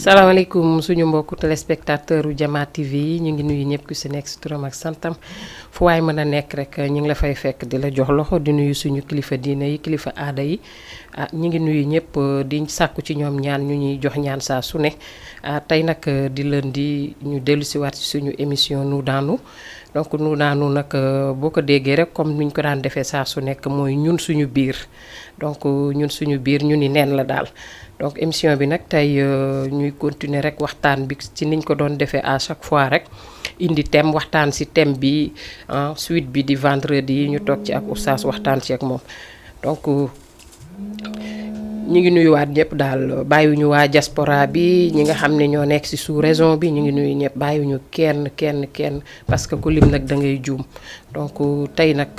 salaamaaleykum suñu mbokku téléspectateur u Jama TV ñu ngi nuyu ñëpp ku si nekk si turam ak santam fu waay mën a nekk rek ñu ngi la fay fekk di la jox loxo di nuyu suñu kilifa diine yi kilifa aada yi ñu ngi nuyu ñëpp di sàkku ci ñoom ñaan ñu ñuy jox ñaan saa su ne tey nag di lundi ñu dellu si waat si suñu émission nu daanu donc nu daanu nag boo ko déggee rek comme niñ ko daan defee saa su nekk mooy ñun suñu biir donc ñun suñu biir ñu ni neen la daal donc émission bi nag tey ñuy continuer rek waxtaan bi ci niñ ko doon defee à chaque fois rek indi thème waxtaan ci thème bi suite bi di vendredi ñu toog ci ak oustaz waxtaan ci ak moom donc ñu ngi nuyuwaat ñëpp daal bàyyiwuñu waa diaspora bi ñi nga xam ne ñoo nekk ci sous région bi ñu ngi nuyu ñëpp bàyyiwuñu kenn parce que ku lim nag da ngay juum donc tey nag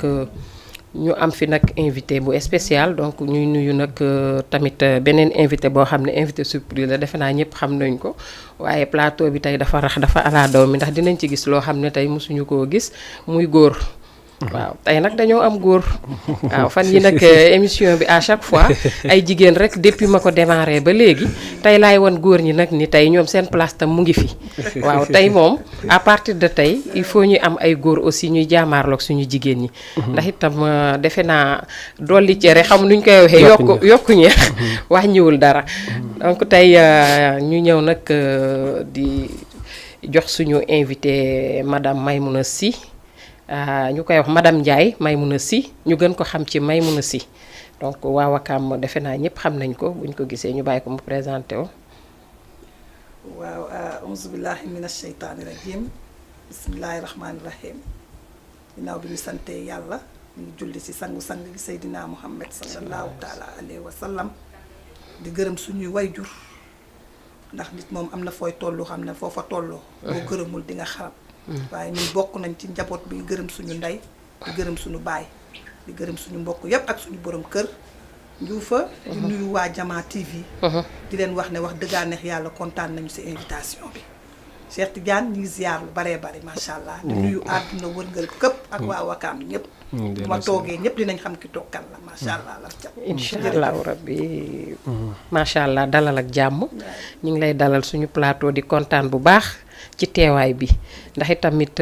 ñu am fi nag invité bu spécial donc ñuy nuyu nag tamit beneen invité boo xam ne invité surprise la defe naa ñëpp xam nañ ko waaye plateau bi tey dafa rax dafa ala daw mi ndax dinañ ci gis loo xam ne tey mosuñu koo gis muy góor waaw tey nag dañoo am góor waaw fan yi nag émission bi à chaque fois ay jigéen rek depuis ma ko démarré ba léegi tey laay wan góor ñi nag ni tey ñoom seen place tam mu ngi fi waaw tey moom à partir de tey il faut ñu am ay góor aussi ñuy jaamaarloog suñu jigéen ñi ndax itam defe naa dolli cere xam nuñ koy waxee yokku ñeex wax ñëwul dara donc tey ñu ñëw nag di jox suñu invité madame Maimouna Sy ñu koy wax madame Ndiaye Maimouna Sy ñu gën ko xam ci Maimouna Sy donc waa Wakaam defe naa ñëpp xam nañ ko buñ ko gisee ñu bàyyi ko mu présenté wo waaw auzu billahi mina sheytaani rajim bismillahi rahmaani rahim ginnaaw bi ñu sante yàlla ñu julli ci sangu-sang gi Seydina Muhammad sallallahu taala alayhi wa sallam di gërëm suñuy wayjur ndax nit moom am na fooy tollu xam ne foofa tolloo boo gërëmul di nga xarab waaye ñun bokk nañ ci njaboot bi gërëm suñu ndey di gërëm suñu baay di gërëm suñu mbokk yépp ak suñu borom kër njuufa di nuyu waa Jama TV di leen wax ne wax dëggaa neex yàlla kontaan nañu ci invitation bi Cheikh Tidiane ñu ngi ziar lu baree bari macha allah di nuyu àdduna wërngal këpp ak waa Wakaam ñëpp bu ma toogee ñëpp dinañ xam ki toog kan la macha allah laf ca incha allahu rabbi macha allah dalal ak jàmm ñu ngi lay dalal suñu plateau di kontaan bu baax ci teewaay bi ndax itamit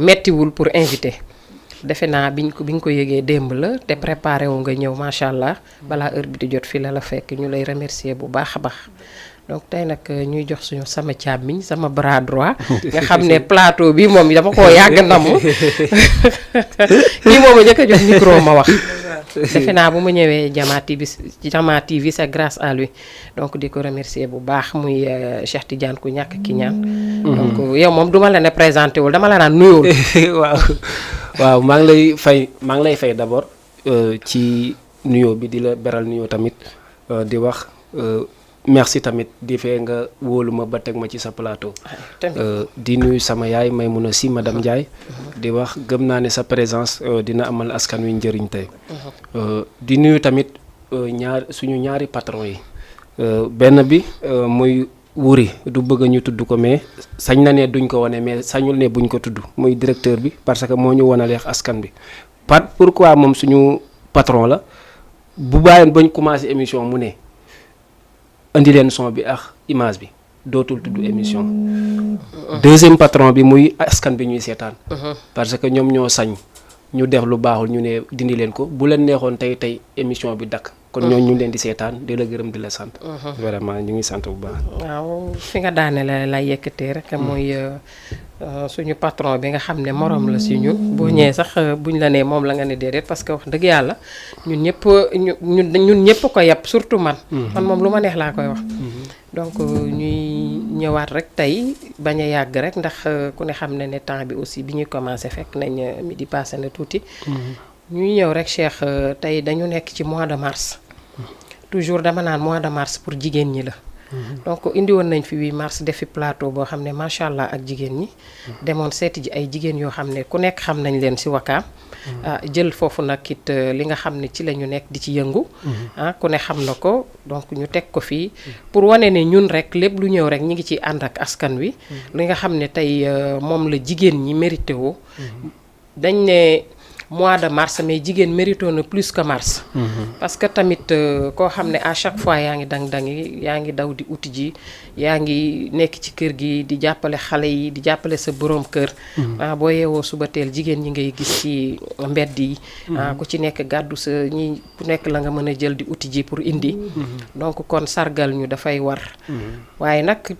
mettiwul pour invité defe naa bi nga ko yëgee démb la te préparé wu nga ñëw macha allah balaa heure bi di jot fii la fekk ñu lay remercier bu baax a baax donc tey nag ñuy jox suñu sama càmmiñ sama bras droit nga xam ne plateau bi moom dama koo yàgg namu kii moom a njëkk a jox micro ma wax defe naa bu ma ñëwee Jama TV c'est grâce à lui donc di ko remercier bu baax muy Cheikh Tidiane ku ñàkk ki ñaan donc yow moom duma la ne présenté wul dama la naan nuyool waaw maa ngi lay fay d'abord ci nuyoo bi di la beral nuyoo tamit di wax merci tamit di fee nga wóolu ma ba teg ma ci sa plateau di nuyu sama yaay Maimouna Sy madame Ndiaye di wax gëm naa ne sa présence dina amal askan wi njëriñ tey di nuyu tamit suñu ñaari patron yi benn bi muy wuri du bëgg ñu tudd ko mais sañ na ne duñ ko wane mais sañul ne buñ ko tudd muy directeur bi parce que moo ñu wanaleex askan bi pourquoi moom suñu patron la bu bàyyoon bañ commencé émission mu ne indi leen son bi ak image bi dootul tudd émission deuxième patron bi muy askan bi ñuy seetaan parce que ñoom ñoo sañ ñu def lu baaxul ñu ne dindi leen ko bu leen neexoon tey émission bi dakk kon ñooñu ñu leen di seetaan di la gërëm di la sant vraiment ñu ngi sant bu baax waaw fi nga daane la lay yëkkatee rek mooy suñu patron bi nga xam ne morom la si ñun boo ñëwee sax buñ la nee moom la nga ne déedéet parce que wax dëgg yàlla ñun ñëpp ko yàpp surtout man moom lu ma neex laa koy wax donc ñuy ñëwaat rek tey bañ a yàgg rek ndax ku ne xam ne temps bi aussi bi ñuy commencé fekk nañ midi passé na tuuti ñuy ñëw rek Cheikh tey dañu nekk ci mois de mars toujours dama naan mois de mars pour jigéen ñi la donc indi woon nañ fi 8 mars defi plateau boo xam ne macha allah ak jigéen ñi demoon seeti ji ay jigéen yoo xam ne ku nekk xam nañ leen ci Wakaam jël foofu nag it li nga xam ne ci la ñu nekk di ci yëngu ku ne xam na ko donc ñu teg ko fii pour wane ne ñun rek lépp lu ñëw rek ñi ngi ci ànd ak askan wi li nga xam ne tey moom la jigéen ñi mérité woo dañ ne mois de mars mais jigéen mérito na plus que mars. parce que tamit koo xam ne à chaque fois yaa ngi dang-dangi yaa ngi daw di uti ji yaa ngi nekk ci kër gi di jàppale xale yi di jàppale sa borom kër. boo yeewoo suba teel jigéen ñi ngay gis ci mbedd yi. ku ci nekk gàddu sa ñi ku nekk la nga mën a jël di uti ji pour indi. donc kon sargal ñu dafay war. waaye nag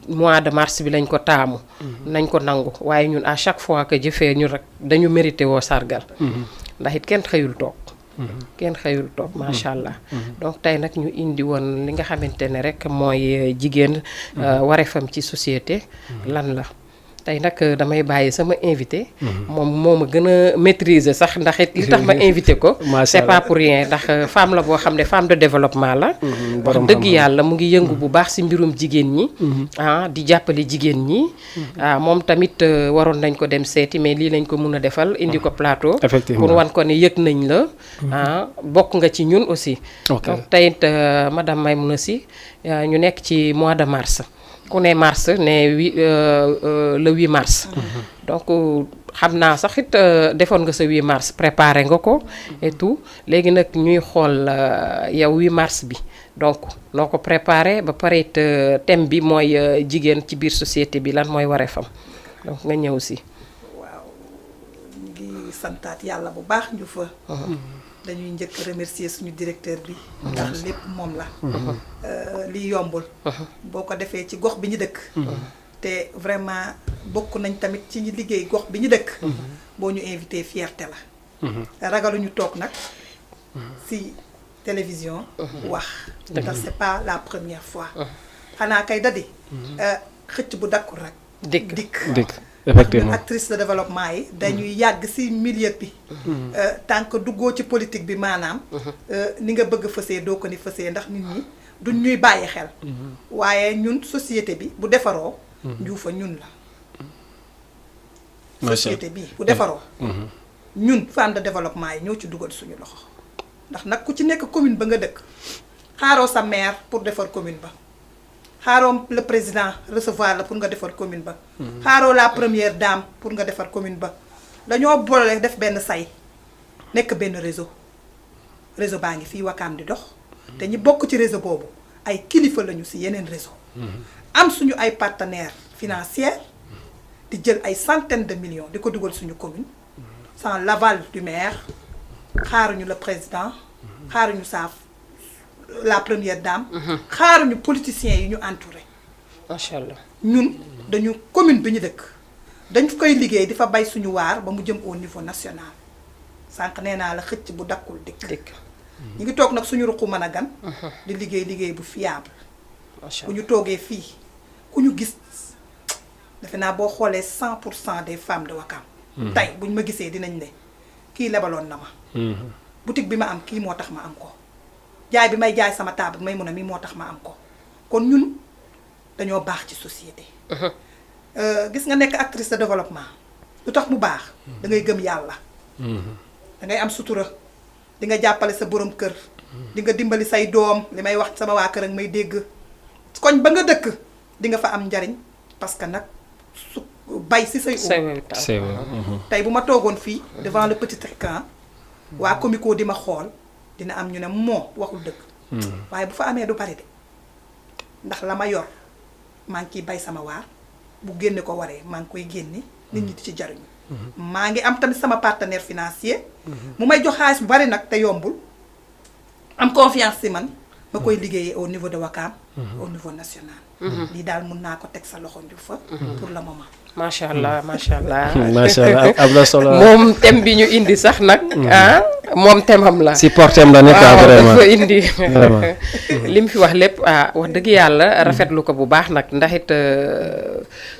mois de mars bi lañ ko taamu. nañ ko nangu waaye ñun à chaque fois que jëfee ñu rek dañu mérité woo sargal. ndax it kenn xëyul toog. kenn xëyul toog macha allah. donc tey nag ñu indi woon li nga xamante ne rek mooy jigéen wareefam ci société. lan la tey nag damay bàyyi sama invité. moom moo ma gën a maîtriser sax ndax it li tax ma invité ko. c'est pas pour rien ndax femme la boo xam ne femme de développement la. wax dëgg yàlla mu ngi yëngu bu baax ci mbirum jigéen ñi. di jàppale jigéen ñi. moom tamit waroon nañ ko dem seeti mais lii lañ ko mun a defal indi ko plateau. effectivement pour wan ko ne yëg nañ la. bokk nga ci ñun aussi. donc tey it madame Maimouna Sy ñu nekk ci mois de mars. ku ne mars ne le 8 mars. donc xam naa sax it defoon nga sa 8 mars préparé nga ko et tout léegi nag ñuy xool yow 8 mars bi donc noo ko préparé ba pare it thème bi mooy jigéen ci biir société bi lan mooy wareefam donc nga ñëw si. waaw ñu ngi santaat yàlla bu baax ñu fa. dañuy njëkk remercier suñu directeur bi. ndax lépp moom la. lii yombul. boo ko defee ci gox bi ñu dëkk. te vraiment bokk nañ tamit ci ñi liggéey gox bi ñu dëkk. boo ñu invité fierté la. ragaluñu toog nag ci télévision. wax ndax c'est pas la première fois. xanaa kay dadi. xëcc bu dakkul rek. dikk. effectivement actrice de développement yi dañuy yàgg ci milieu bi. tant que duggoo ci politique bi maanaam. ni nga bëgg fësee doo ko ni fësee ndax nit ñi duñ ñuy bàyyi xel. waaye ñun société bi bu defaroo. njuufa ñun la. société bi bu defaroo. ñun femme de développement yi ñoo ci dugal suñu loxo. ndax nag ku ci nekk commune ba nga dëkk xaaroo sa maire pour defar commune ba. xaaroo le président recevoir la pour nga defar commune ba. xaaroo la première dame pour nga defar commune ba. dañoo boole def benn say nekk benn réseau baa ngi fii Wakaam di dox. te ñi bokk ci réseau boobu ay kilifa lañu ci yeneen réseau. am suñu ay partenaires financiers di jël ay centaines de millions di ko dugal suñu commune. sans l'aval du maire xaaruñu le président xaaruñu la première dame. xaaruñu politiciens yi ñu entouré. macha allah ñun dañu commune bi ñu dëkk dañ koy liggéey di fa bay suñu waar ba mu jëm au niveau national sànq nee naa la xëcc bu dakkul dikk. ñu ngi toog nag suñu ruqu mën a gan. di liggéey bu fiable. bu ñu toogee fii ku ñu gis defe naa boo xoolee 100% des femmes de Wakaam. tey buñ ma gisee dinañ ne kii lebaloon na ma. boutique bi ma am kii moo tax ma am ko. jaay bi may jaay sama table may mun a mi moo tax ma am ko kon ñun dañoo baax ci société. gis nga nekk actrice de développement lu tax mu baax. da ngay gëm yàlla. da ngay am sutura di nga jàppale sa borom kër. di nga dimbali say doom li may wax sama waa kër ak may dégg koñ ba nga dëkk di nga fa am njariñ parce que nag su bay si say. tey bu ma toogoon fii devant le petit écran waa Comico di ma xool. dina am ñu ne moo waxul dëgg. waaye bu fa amee du bari de ndax la ma yor maa ngi ciy bay sama waar bu génne ko waree maa ngi koy génne nit ñi di ci jariñu. maa ngi am tamit sama partenaire financier. mu may jox xaalis bu bari nag te yombul am confiance ci man ma koy liggéeyee au niveau de Wakaam. au niveau national. lii daal mun naa ko teg sa loxo Ndioufa. pour le moment. macha allah macha allah. macha allah am na solo. moom thème bi ñu indi sax nag. moom thème la. si portem la nekk vraiment dafa indi. li mu fi wax lépp wax dëgg yàlla rafetlu ko bu baax nag ndax it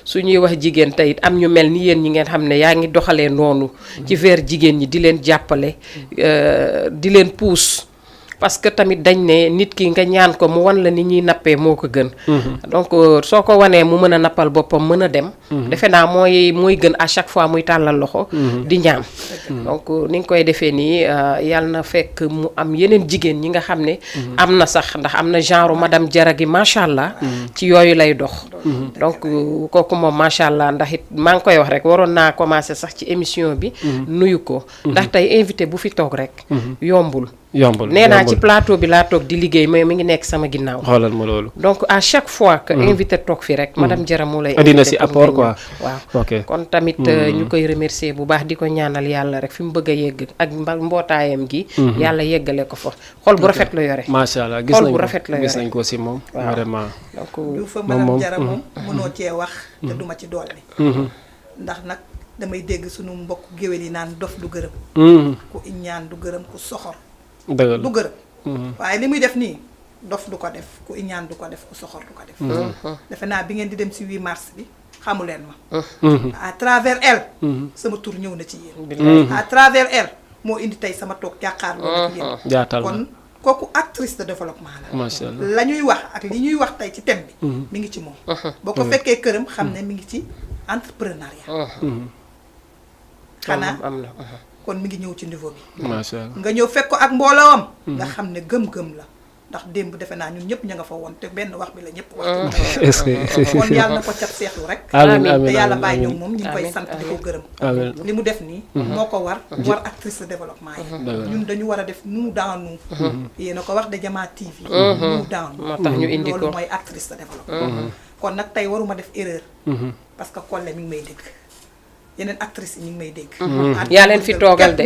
su ñuy wax jigéen tey it am ñu mel ni yéen ñi ngeen xam ne yaa ngi doxalee noonu. ci vers jigéen ñi di leen jàppale di leen puus. parce que tamit dañ ne nit ki nga ñaan ko mu wan la ni ñuy nappee moo ko gën. donc soo ko wanee mu mën a nappal boppam mën a dem. defe naa mooy gën à chaque fois muy tàllal loxo. di ñaan. donc ni nga koy defee nii yàlla na fekk mu am yeneen jigéen ñi nga xam ne. am na sax ndax am na genre madame Jara gi macha allah. ci yooyu lay dox. donc kooku moom macha allah ndax it maa ngi koy wax rek waroon naa commencer sax ci émission bi. nuyu ko ndax tey invité bu fi toog rek. yombul. nee naa ci plateau bi laa toog di liggéey mais mi ngi nekk sama ginnaaw. xoolal ma loolu. donc à chaque fois que invité toog fi rek. madame Jara moo lay. indi na si apport quoi. waaw kon tamit ñu koy remercier bu baax di ko ñaanal yàlla rek fi mu bëgg a yegg ak mbootaayam gi. yàlla yeggale ko fa xol bu rafet la yore. macha allah xol bu rafet la yore gis nañ ko si moom. vraiment donc du fa madame Jara moom mënoo cee wax te duma ci dolli. ndax nag damay dégg sunu mbokk géwél yi naan dof du gërëm. ku iñaan du gërëm ku soxor. dëgg du gërëm. waaye li muy def nii dof du ko def ku iñaan du ko def ku soxor du ko def. defe naa bi ngeen di dem ci 8 mars bi xamu leen ma. à travers elle. sama tur ñëw na ci yéen. à travers elle moo indi tey sama toog jàkkaarloo ak yéen. jaatal kon kooku actrice de développement la. macha allah la ñuy wax ak li ñuy wax tey ci thème bi. mi ngi ci moom. boo ko fekkee këram xam ne mi ngi ci entrepreneuriat. xanaa am na. kon mi ngi ñëw ci niveau bi. macha allah nga ñëw fekk ko ak mbooloom. nga xam ne gëm-gëm la ndax démb defe naa ñun ñëpp ña nga fa woon te benn wax bi la ñëpp wax. est-ce que kon yàlla na ko cat seexlu rek. amiin amiin te yàlla amiin bàyyi ñoom moom ñu ngi koy sant di ko gërëm. amiin li mu def nii. moo ko war actrice de développement yi. ñun dañu war a def nous dans nous. yéen a ko wax de Jama TV. nous dans nous. moo tax ñu indi ko loolu mooy actrice de développement. kon nag tey waruma def erreur. parce que Collé mi ngi may dégg. yeneen actrices yi ñu ngi may dégg. yaa leen fi toogal de.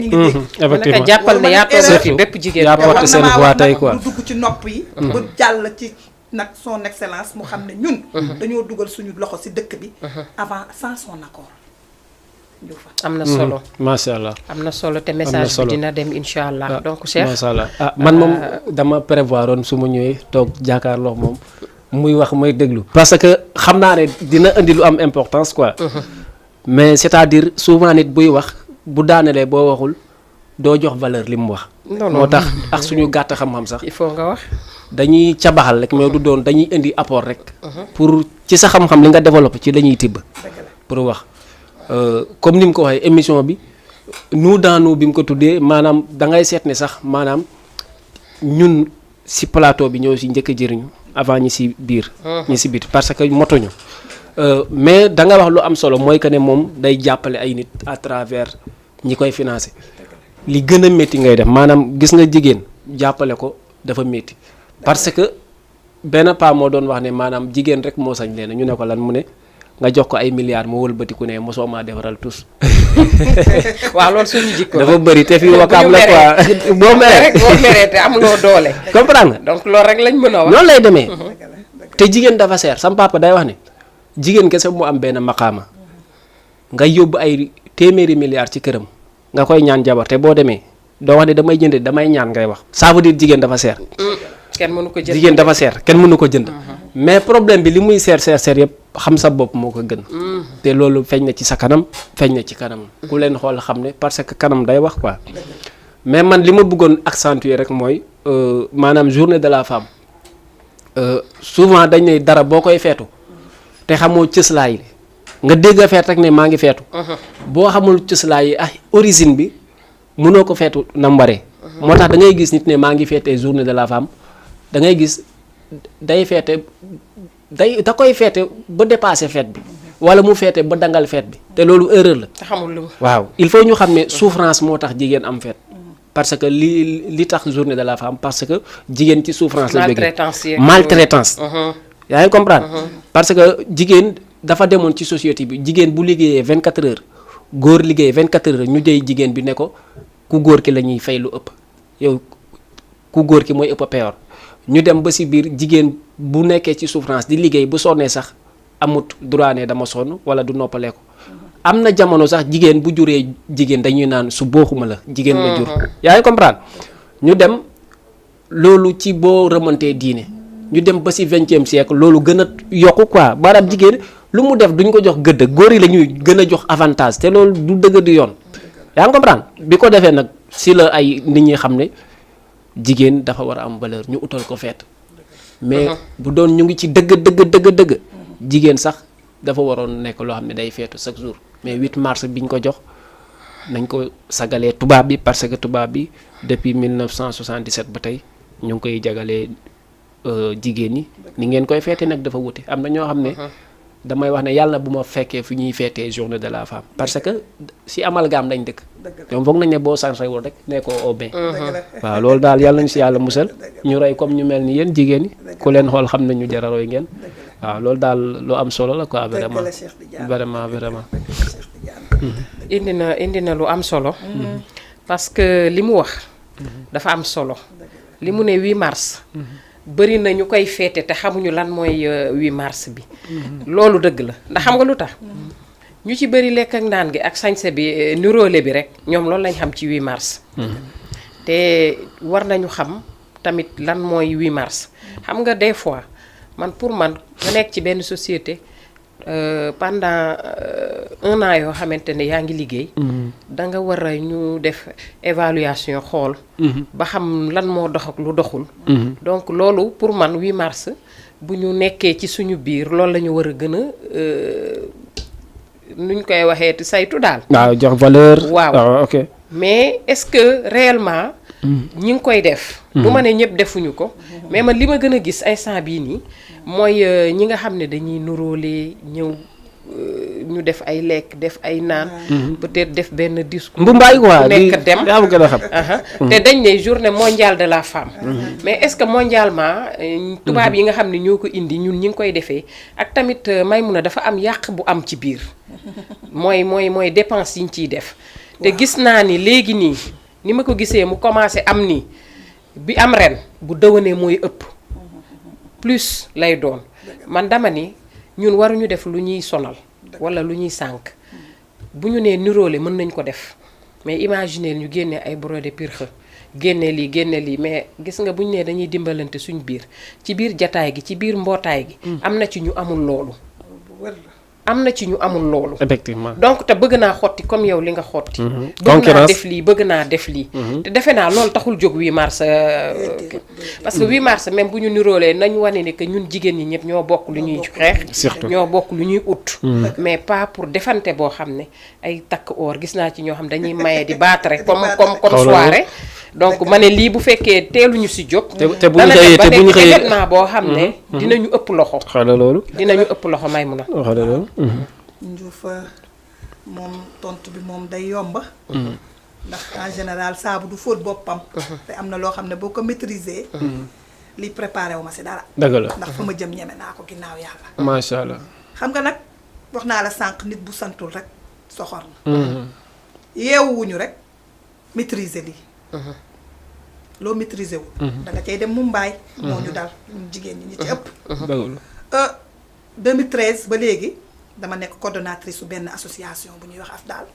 effectivement jàppal ne yaa toogal fi bépp jigéen. yaa porté seen voix tey quoi lu dugg ci nopp yi. ba jàll ci nag son excellence mu xam ne ñun. dañoo dugal suñu loxo ci dëkk bi. avant sans son accord. am na solo. macha allah am na solo te message bi dina dem incha allah. donc Cheikh macha allah man moom dama prévoir woon su ma ñëwee toog jàkkaarloo moom muy wax may déglu. parce que xam naa ne dina indi lu am importance quoi. mais c'est-à-dire souvent nit buy wax bu daanelee boo waxul doo jox valeur li mu wax. moo tax ak suñu gàtt xam-xam sax. il faut nga wax. dañuy cabaxal rek mais du doon dañuy indi apport rek. pour ci sa xam-xam li nga développé ci dañuy tibb. pour wax comme ni mu ko waxee émission bi nous dans nous bi mu ko tuddee maanaam da ngay seet ne sax maanaam ñun si plateau bi ñoo si njëkk a jëriñu avant ñi si biir. ñi si biir parce que motuñu. mais da nga wax lu am solo mooy que ne moom day jàppale ay nit à travers ñi koy financer li gën a métti ngay def maanaam gis nga jigéen jàppale ko dafa métti parce que benn paa moo doon wax ne maanaam jigéen rek moo sañ leen ñu ne ko lan mu ne nga jox ko ay milliards mu wëlbatiku ne mosoo maa defaral tous. waaw loolu suñu jikko dafa bëri te fii wakaam la quoi boo meree te amuloo doole. comprendre nga. donc loolu rek lañ mën a wax. noonu lay demee te jigéen dafa seer sam papa day wax ne. jigéen kese mu am benn maqaama nga yóbbu ay téeméeri milliards ci këram nga koy ñaan jabar te boo demee doo wax ne damay jënd damay ñaan ngay wax ça veut dire jigéen dafa seer. kenn mënu ko jënd jigéen dafa seer kenn mënu ko jënd. mais problème bi li muy seer yëpp xam sa bopp moo ko gën. te loolu feeñ na ci sa kanam feeñ na ci kanam ku leen xool xam ne parce que kanam day wax quoi. mais man li ma bëggoon accentuer rek mooy maanaam journée de la femme souvent dañ ne dara boo koy feetu. te xamoo cëslaay yi nga dégg a feet rek ne maa ngi feetu. boo xamul cëslaay yi origine bi mënoo ko feetu nam waree. moo tax da ngay gis nit ne maa ngi feetee journée de la femme da ngay gis day feete da koy feete ba dépassé feet bi wala mu feete ba dangal feet bi te loolu erreur la. te xamul lu waaw il faut ñu xam ne souffrance moo tax jigéen am feet. parce que li tax journée de la femme parce que jigéen ci souffrance la jógee maltraitance. yaa ngi comprendre. parce que jigéen dafa demoon ci société bi jigéen bu liggéeyee 24 heures góor liggéeyee 24 heures ñu jëy jigéen bi ne ko ku góor ki la ñuy fay lu ëpp yow ku góor ki mooy ëpp peyor ñu dem ba si biir jigéen bu nekkee ci souffrance di liggéey bu sonnee sax amut droit ne dama sonn wala du noppalee ko am na jamono sax jigéen bu juree jigéen dañuy naan su booxuma la jigéen la jur. yaa ngi comprendre ñu dem loolu ci boo remontee diine. ñu dem ba ci 20e siècle loolu gën a yokku quoi maanaam jigéen lu mu def duñ ko jox gëdd góor yi la ñuy gën a jox avantage te loolu du dëgg di yoon yaa ngi comprendre bi ko defee nag si la ay nit ñi xam ne jigéen dafa war a am valeur ñu utal ko feet mais bu doon ñu ngi ci dëgg jigéen sax dafa waroon nekk loo xam ne day feetu chaque jour mais 8 mars biñ ko jox nañ ko sagalee tubaab bi parce que tubaab bi depuis 1977 ba tey ñu ngi koy jagalee jigéen ñi ni ngeen koy feete nag dafa wuti am na ñoo xam ne damay wax ne yàlla bu ma fekkee fu ñuy feetee journée de la femme parce que si amalgame lañ dëkk ñoom foog nañ ne boo sansewul rek ne ko au bain waaw loolu daal yàlla nañu si yàlla musal ñu roy comme ñu mel ni yéen jigéen ñi ku leen xool xam ne ñu jar a roy ngeen waaw loolu daal lu am solo la quoi vraiment indi na lu am solo parce que li mu wax dafa am solo li mu ne 8 mars bëri na ñu koy feete te xamuñu lan mooy 8 mars bi loolu dëgg la ndax xam nga lu tax ñu ci bëri lekk ak naan gi ak sañse bi niroole bi rek ñoom loolu lañ xam ci 8 mars te war nañu xam tamit lan mooy 8 mars xam nga des fois man pour man nga nekk ci benn société pendant 1 an yoo xamante ne yaa ngi liggéey da nga war a ñu def évaluation xool ba xam lan moo dox ak lu doxul donc loolu pour man 8 mars bu ñu nekkee ci suñu biir loolu la ñu war a gën a nuñ koy waxee ti saytu daal waaw jox valeur waaw ok mais est-ce que réellement ñi ngi koy def du ma ne ñëpp defuñu ko mais man li ma gën a gis instant bii nii mooy ñi nga xam ne dañuy nuróole ñëw ñu def ay lekk def ay naan peut-être def benn discours mbumbaay quoi nekk dem yaa gën a xam te dañ ne journée mondiale de la femme mais est-ce que mondialement tubaab yi nga xam ne ñoo ko indi ñun ñi ngi koy defee ak tamit Maymuna dafa am yàq bu am ci biir mooy dépense yi ñu ciy def te gis naa ni léegi nii ni ma ko gisee mu commencé am nii bi am ren bu dëwanee mooy ëpp plus lay doon man dama ni ñun waruñu def lu ñuy sonal wala lu ñuy sànk bu ñu nee niroole mën nañ ko def mais imaginer ñu génnee ay brodé pirxe génne lii mais gis nga bu ñu nee dañuy dimbalante suñ biir ci biir jataay gi ci biir mbootaay gi am na ci ñu amul loolu effectivement donc te bëgg naa xotti comme yow li nga xotti bëgg naa def lii te defe naa loolu taxul jóg 8 mars parce que 8 mars même bu ñu niroolee nañu wane ni que ñun jigéen ñi ñëpp ñoo bokk lu ñuy xeex surtout ñoo bokk lu ñuy ut mais pas pour defante boo xam ne ay takk or gis naa ci ñoo xam dañuy maye di battre comme soirée donc ma ne lii bu fekkee teeluñu si jóg te bu ñu xëyee te bu ñu xëyee événement boo xam ne dinañu ëpp loxo xala loolu dinañu ëpp loxo Maymuna xala loolu Ndiouf moom tontu bi moom day yomba ndax en général saabu du fóot boppam te am na loo xam ne boo ko maîtriser li préparé wu ma si dara dëgg la ndax fa ma jëm ñeme naa ko ginnaaw yàlla macha allah xam nga nag wax naa la sànq nit bu santul rek soxor na yeewuwuñu rek maîtriser lii loo maîtriser wu da nga cay dem Mumbaay moo ñu dal ñun jigéen ñi ci ëpp dëgg la 2013 ba léegi dama nekk coordonnatrice su benn association bu ñuy wax AFDAL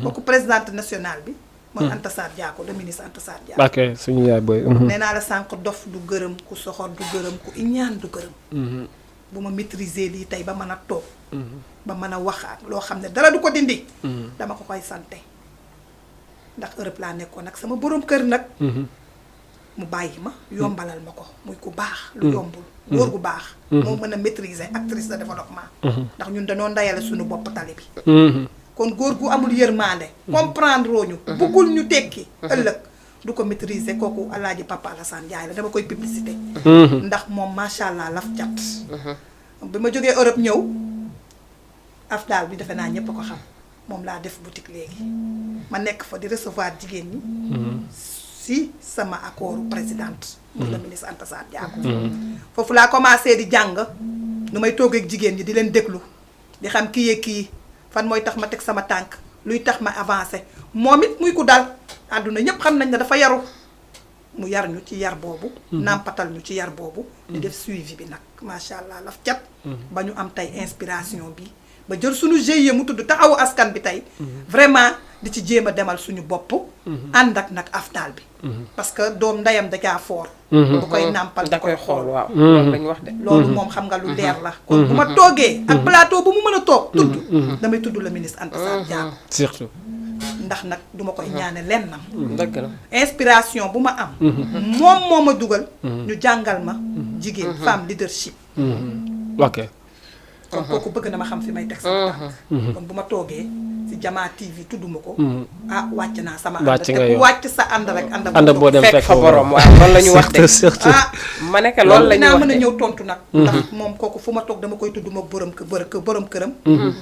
kooku présidente nationale bi mooy Anta Sarr Diako le ministre Anta Sarr Diako ok suñu yaay booy nee naa la sànq dof du gërëm ku soxor du gërëm ku iñaan du gërëm bu ma maîtriser lii tey ba mën a toog ba mën a wax ak loo xam ne dara du ko dindi dama ko koy sante ndax Europe laa nekkoon nag sama borom kër nag mu bàyyi ma yombalal ma ko muy ku baax lu yombul góor gu baax moo mën a maîtriser actrice de développement ndax ñun dañoo ndayale suñu bopp tali bi kon góor gu amul yërmande comprendre ñu bëggul ñu tekki ëllëg du ko maîtriser kooku Alaaji Papa Alassane Ndiaye la dama koy publicité ndax moom macha allah laf cat bi ma jógee Europe ñëw AFDAL bi defe naa ñépp a ko xam moom laa def boutique léegi ma nekk fa di recevoir jigéen ñi si sama accord présidente muy le ministre Anta Sarr Diako foofu laa commencé di jàng nu may toog ak jigéen ñi di leen déglu di xam kii yee kii fan mooy tax ma teg sama tànk luy tax ma avancé moom it muy ku dal àdduna ñépp xam nañ ne dafa yaru mu yar ñu ci yar boobu nàmpatal ñu ci yar boobu di def suivi bi nag macha allah laf cat ba ñu am tey inspiration bi ba jël suñu GIE mu tudd taxawu askan bi tey vraiment di ci jéem a demal suñu bopp ànd ak nag AFDAL bi parce que doom ndeyam da caa foor bu koy nàmpal da koy xool waaw loolu lañu wax de loolu moom xam nga lu leer la kon bu ma toogee ak plateau bu mu mën a toog tudd damay tudd le ministre Anta Sarr Diako surtout ndax nag duma koy ñaane lennam dëgg la. inspiration bu ma am moom moo ma dugal ñu jàngal ma jigéen femme leadership ok. kon kooku bëgg na ma xam fi may teg sama tànk kon bu ma toogee si Jama TV tudduma ko wàcc naa sama ànd wàcc te nga ku yow. wàcc sa ànd rek ànd boo dem fekk fa borom waaw loolu la ñu wax de. surtout. ma nekk loolu la ñu dinaa wax mën a de. ñëw tontu nag ndax moom kooku fu ma toog dama koy tudd ma borom këram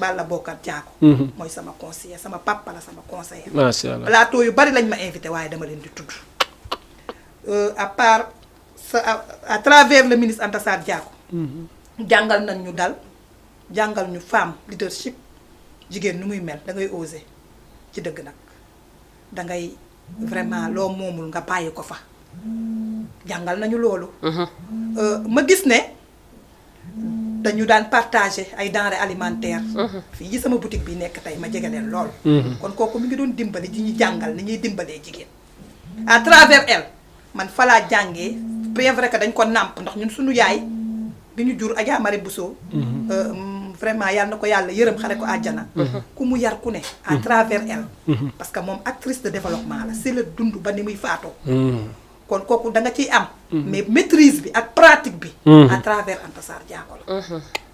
Balla Bokar Diago mooy sama conseiller sama papa la sama conseiller macha allah. plateau yu bari lañ ma invité waaye dama leen di tudd à part à travers le ministre Anta Sarr Diago jàngal nañ ñu dal jàngal ñu femme leadership jigéen nu muy mel da ngay oser ci dëgg nag da ngay vraiment loo moomul nga bàyyi ko fa jàngal nañu loolu ma gis ne dañu daan partager ay denrées alimentaires fii ci sama boutique bi nekk tey ma jege leen lool kon kooku mi ngi doon dimbali di ñu jàngal ni ñuy dimbalee jigéen à travers elle man fa laa jàngee bien vrai que dañ ko nàmp ndax ñun suñu yaay bi ñu jur Adja Marie Bousso vraiment yàlla na ko yàlla yërëm xare ko àjjana ku mu yar ku ne à travers elle parce que moom actrice de développement la c'est la dund ba ni muy faatoo kon kooku da nga ciy am mais maîtrise bi ak pratique bi à travers Anta Sarr Diago la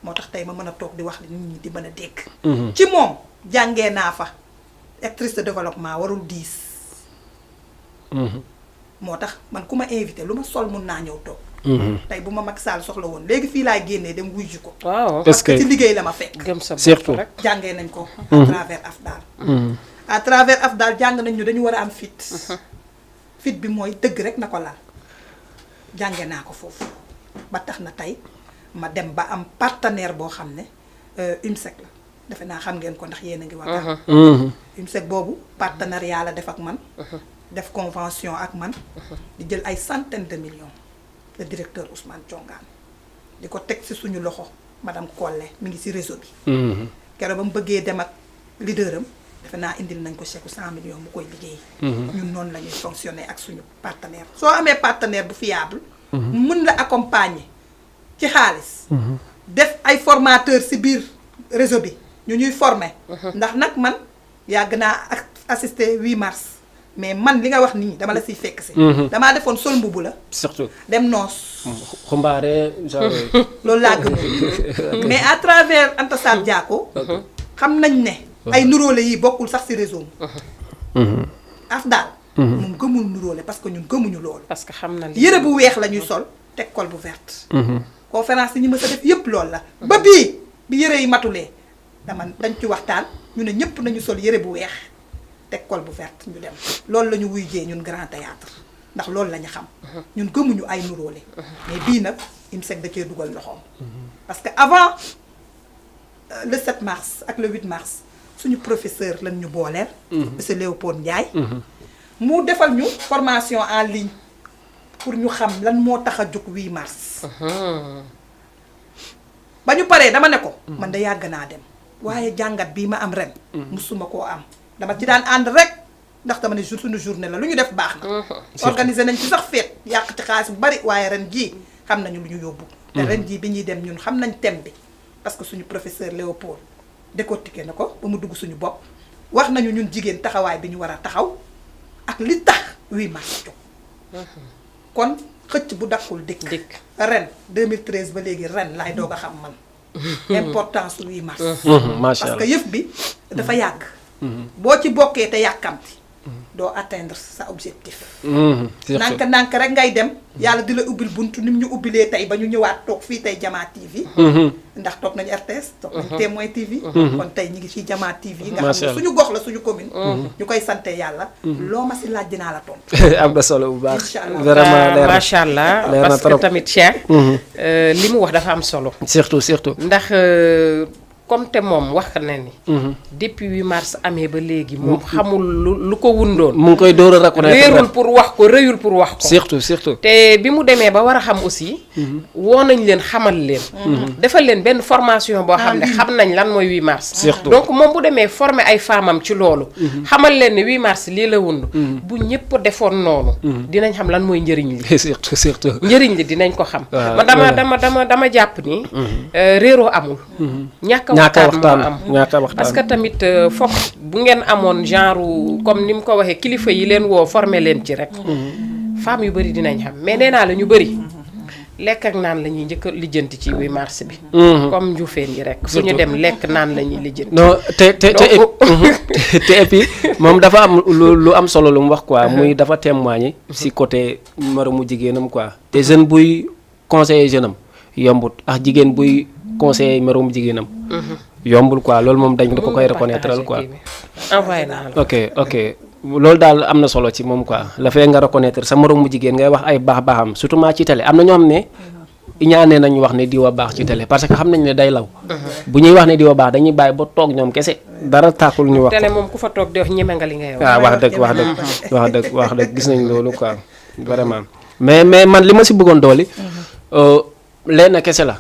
moo tax tey ma mën a toog di wax li nit ñi di mën a dégg ci moom jàngee naa fa actrice de développement warul diis moo tax man ku ma invité lu ma sol mun naa ñëw toog tey bu ma Macky Sall soxla woon léegi fii laay génnee dem wuy ji ko waaw parce que ci liggéey la ma fekk gëm sa bopp surtout. rek. jàngee nañ ko à travers AFDAL à travers AFDAL jàng nañ ñu dañu war a am fit fit bi mooy dëgg rek na ko laal jànge naa ko foofu ba tax na tey ma dem ba am partenaire boo xam ne UMSEC la defe naa xam ngeen ko ndax yéen a ngi waxtaan UMSEC boobu partenariat la def ak man def convention ak man di jël ay centaines de millions le directeur Ousmane Thiongaan di ko teg ci suñu loxo madame Collé mi ngi ci réseau bi keroog ba mu bëggee dem ak leader am defe naa indil nañ ko chèque 100 millions mu koy liggéey ñun noonu la ñuy fonctionner ak suñu partenaire soo amee partenaire bu fiable mën la accompagner ci xaalis def ay formateurs ci biir réseau bi ñu ñuy former ndax nag man yàgg naa assister 8 mars mais man li nga wax nii dama la siy fekk si damaa defoon sol mbubu la surtout. dem noos xumbaare genre. loolu laa gënoon mais à travers Anta Sarr Diago xam nañ ne ay nuróole yi bokkul sax ci réseau mi AFDAL moom gëmul nuróole parce que ñun gëmuñu loolu parce que xam na li yëre bu weex la ñuy sol teg col bu verte conférence yi ñu mës a def yëpp loolu la ba bi yëre yi matulee dañ ci waxtaan ñu ne ñëpp nañu sol yëre bu weex teg col bu verte ñu dem loolu la ñu wuy jee ñun grand théâtre ndax loolu la ñu xam ñun gëmuñu ay nuróole mais bii nag IMSEC da cee dugal loxoom parce que avant le 7 mars ak le 8 mars suñu professeur lañ ñu booleel monsieur Léopold Ndiaye mu defal ñu formation en ligne pour ñu xam lan moo tax a jóg 8 mars ba ñu paree dama ne ko man da yàgg naa dem waaye jàngat bii ma am ren musuma koo am dama ci daan ànd rek ndax dama ne suñu journée la lu ñu def baax na organiser nañ ci sax feet yàq ci xaalis bu bari waaye ren jii xam nañu lu ñu yóbbu te ren jii bi ñuy dem ñun xam nañ thème bi parce que suñu professeur Léopold décortiqué na ko ba mu dugg suñu bopp wax nañu ñun jigéen taxawaay bi ñu war a taxaw ak li tax 8 mars jóg kon xëcc bu dakkul dikk ren 2013 ba léegi ren laay doog a xam man importance 8 mars macha parce allah. que yëf bi dafa yàgg boo ci bokkee te yàkkamti doo atteindre sa objectif nànk rek ngay dem yàlla di la ubbil buntu ni mu ñu ubbilee tey ba ñu ñëwaat toog fii tey Jama TV ndax toog nañu RTS toog nañu Témoin TV kon tey ñu ngi fii Jama TV nga xam ne suñu gox la suñu commune ñu koy sante yàlla loo ma si laaj dinaa la tontu am na solo bu baax. Inch'Allah. vraiment leer na macha allah leer na parce que trop. tamit Cheikh li mu wax dafa am solo surtout. ndax comme te moom wax na ni depuis 8 mars amee ba léegi moom xamul lu ko wundoon mu ngi koy door a reconnaître. réerul pour wax ko rëyul pour wax ko surtout. te bi mu demee ba war a xam aussi woo nañ leen xamal leen defal leen benn formation boo xam ne xam nañ lan mooy 8 mars Surtout. donc moom bu demee former ay femmes ci loolu xamal leen ne 8 mars lii la wund bu ñëpp defoon noonu dinañ xam lan mooy njëriñ li surtout. njëriñ li dinañ ko xam waaw, ma dama jàpp ni réeroo amul ñàkk a ñàkk a waxtaan parce que tamit foog bu ngeen amoon genre comme ni mu ko waxee kilifa yi leen woo formé leen ci rek femmes yu bëri dinañ xam mais nee naa la ñu bëri lekk ak naan la ñuy njëkk a lijjanti ci 8 mars bi comme njuufeen yi rek fu ñu dem lekk naan la ñuy lijjanti non te et puis moom dafa am lu am solo lu mu wax quoi muy dafa témoigner si côté moromu jigéenam quoi te jeune buy conseiller jeune am yombut ak jigéen buy conseiller moromu jigéenam yombul quoi loolu moom dañ da ko koy reconnaître quoi envoyé naa la ok loolu daal am na solo ci moom quoi la fee nga reconnaître sa moromu jigéen ngay wax ay baaxam surtout maa ci télé am na ñoo xam ne iñaane nañu wax ne diwa baax ci télé parce que xam nañ ne day law bu ñuy wax ne diwa baax dañuy bàyyi ba toog ñoom kese dara tàkkul ñu wax télé moom ku fa toog di wax ñeme nga li ngay wax waaw wax dëgg gis nañ loolu quoi vraiment mais man li ma si bëggoon dooli leen kese la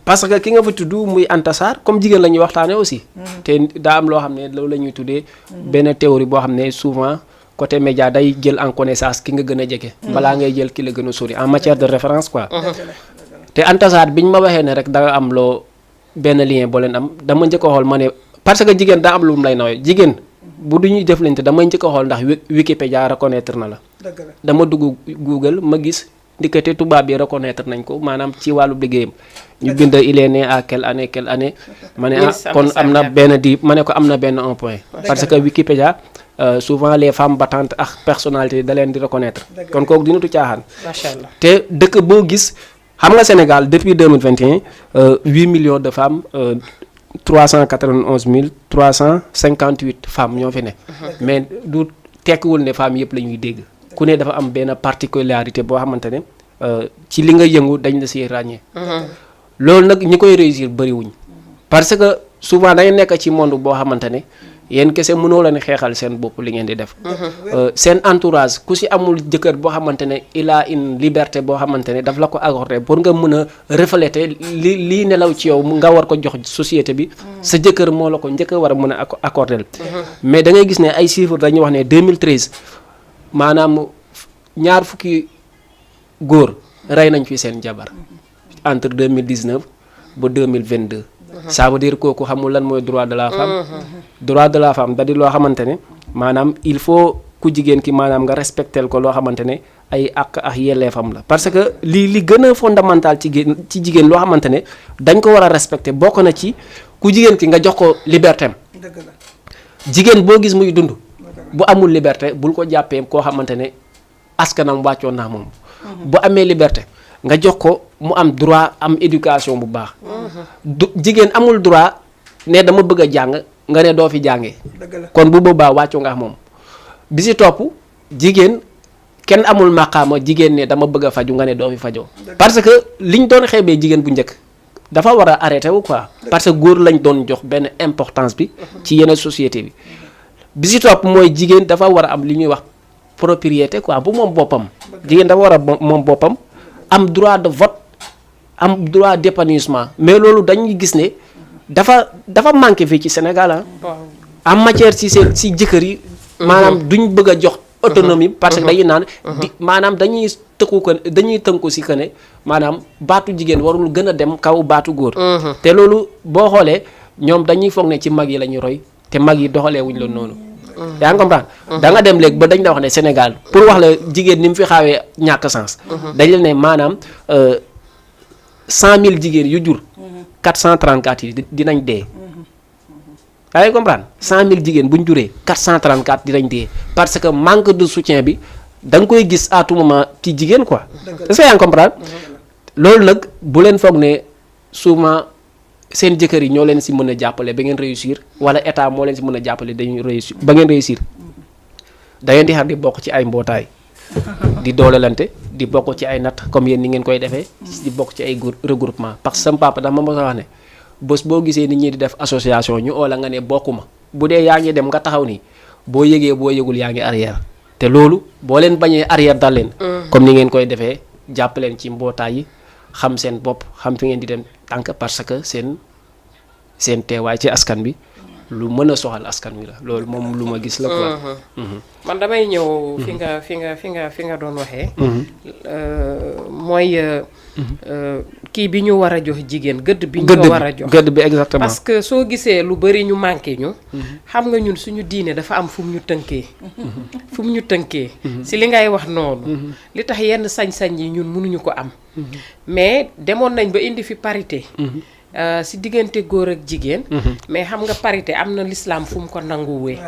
parce que ki nga fa tudd muy Anta Sarr comme jigéen la ñuy waxtaane aussi te daa am loo xam ne loolu la ñuy tuddee benn théorie boo xam ne souvent côté média day jël en connaissance ki nga gën a jege balaa ngay jël ki la gën a sori en matière de référence quoi te Anta Sarr biñ ma waxee ne rek da nga am loo benn lien boo leen am dama njëkk a xool ma ne parce que jigéen daa am lu mu lay nawee jigéen bu du ñuy jëflante damay njëkk a xool ndax Wikipédia reconnaître na la dama dugg Google ma gis ndikate tubaab bi reconnaître nañ ko maanaam ci wàllu liggéeyam ñu bind il est né à quelle année ma ne kon am na benn ma ne ko am na benn un point parce que Wikipédia souvent les femmes battantes ak personnalité da leen di reconnaître kon kooku dina tu caaxaan macha allah te dëkk boo gis xam nga Sénégal depuis 2021 8 millions de femmes 391 358 femmes ñoo fi ne mais du tekkiwul ne femmes yëpp la ñuy dégg ku ne dafa am benn particularité boo xamante ne ci li nga yëngu dañ la siy ràññee loolu nag ñi koy réussir bëriwuñ parce que souvent dañu nekk ci monde boo xamante ne yéen kese mënoo leen xeexal seen bopp li ngeen di def seen entourage ku si amul jëkkër boo xamante ne il a une liberté boo xamante ne daf la ko accordé pour nga mën a refléter lii nelaw ci yow nga war ko jox société bi sa jëkkër moo la ko njëkk a war a mën a accordé mais da ngay gis ne ay chiffres dañuy wax ne 2013 maanaam ñaar fukki góor rey nañ fi seen jabar entre 2019 ba 2022 ça veut dire kooku xamul lan mooy droit de la femme droit de la femme da di loo xamante ne maanaam il faut ku jigéen ki maanaam nga respectel ko loo xamante ne ay àq ak yelleefam la parce que li gën a fondamental ci jigéen loo xamante ne dañ ko war a respecter bokk na ci ku jigéen ki nga jox ko liberté am jigéen boo gis muy dund bu amul liberté bul ko jàppee koo xamante ne askanam wàccoon naa moom bu amee liberté nga jox ko mu am droit am éducation bu baax jigéen amul droit ne dama bëgg a jàng nga ne doo fi jàngee kon bu boobaa wàccoo nga moom bi si topp jigéen kenn amul maqaama jigéen ne dama bëgg a faju nga ne doo fi fajoo parce que liñ doon xeebee jigéen bu njëkk dafa war a arrêté wu quoi parce que góor lañ doon jox benn importance bi ci yeneen société bi si topp mooy jigéen dafa war a am li ñuy wax propriété quoi bu moom boppam jigéen dafa war a moom boppam am droit de vote am droit d'épanouissement mais loolu dañuy gis ne dafa manqué fii ci Sénégal en matière si jëkkër yi maanaam duñ bëgg a jox autonomie parce que dañuy naan maanaam dañuy tënku si que ne maanaam baatu jigéen warul gën a dem kaw baatu góor te loolu boo xoolee ñoom dañuy foog ne ci mag yi la ñuy roy te mag yi doxalee wuñ la noonu yaa ngi comprendre da nga dem léegi ba dañ la wax ne Sénégal pour wax la jigéen ni mu fi xaawee ñàkk sens dañ la ne maanaam 100 000 jigéen yu jur 434 yi dinañ dee yaa ngi comprendre 100 000 jigéen bu ñu juree 434 dinañ dee parce que manque de soutien bi da nga koy gis à tout moment ci jigéen quoi est-ce que yaa ngi comprendre loolu nag bu leen foog ne souvent seen jëkkër yi ñoo leen si mën a jàppale ba ngeen réussir wala état moo leen si mën a jàppale dañuy réussir ba ngeen réussir da ngeen di xar di bokk ci ay mbootaay di doolelante di bokk ci ay natt comme yéen ni ngeen koy defee di bokk ci ay regroupement parce que sama papa dafa ma mos a wax ne bés boo gisee nit ñi di def association ñu oola nga ne bokkuma bu dee yaa ngi dem nga taxaw nii boo yëgee boo yëgul yaa ngi arrière te loolu boo leen bañee arrière dal leen comme ni ngeen koy defee jàpp leen ci mbootaay yi xam seen bopp xam fi ngeen di dem tànk parce que seen teewaay ci askan bi lu mën a soxal askan wi la loolu moom lu ma gis la quoi. man damay ñëw fi nga doon waxee. mooy kii bi ñu war a jox jigéen gëdd bi ñu ko war a jox gëdd bi exactement. parce que soo gisee lu bari ñu manqué ñu. xam nga ñun suñu diine dafa am fu mu ñu tënkee. fu mu ñu tënkee. si li ngay wax noonu. li tax yenn sañ-sañ yi ñun mënuñu ko am. mais demoon nañ ba indi fi parité. si diggante góor ak jigéen. mais xam nga parité am na l'islam fu mu ko nanguwee.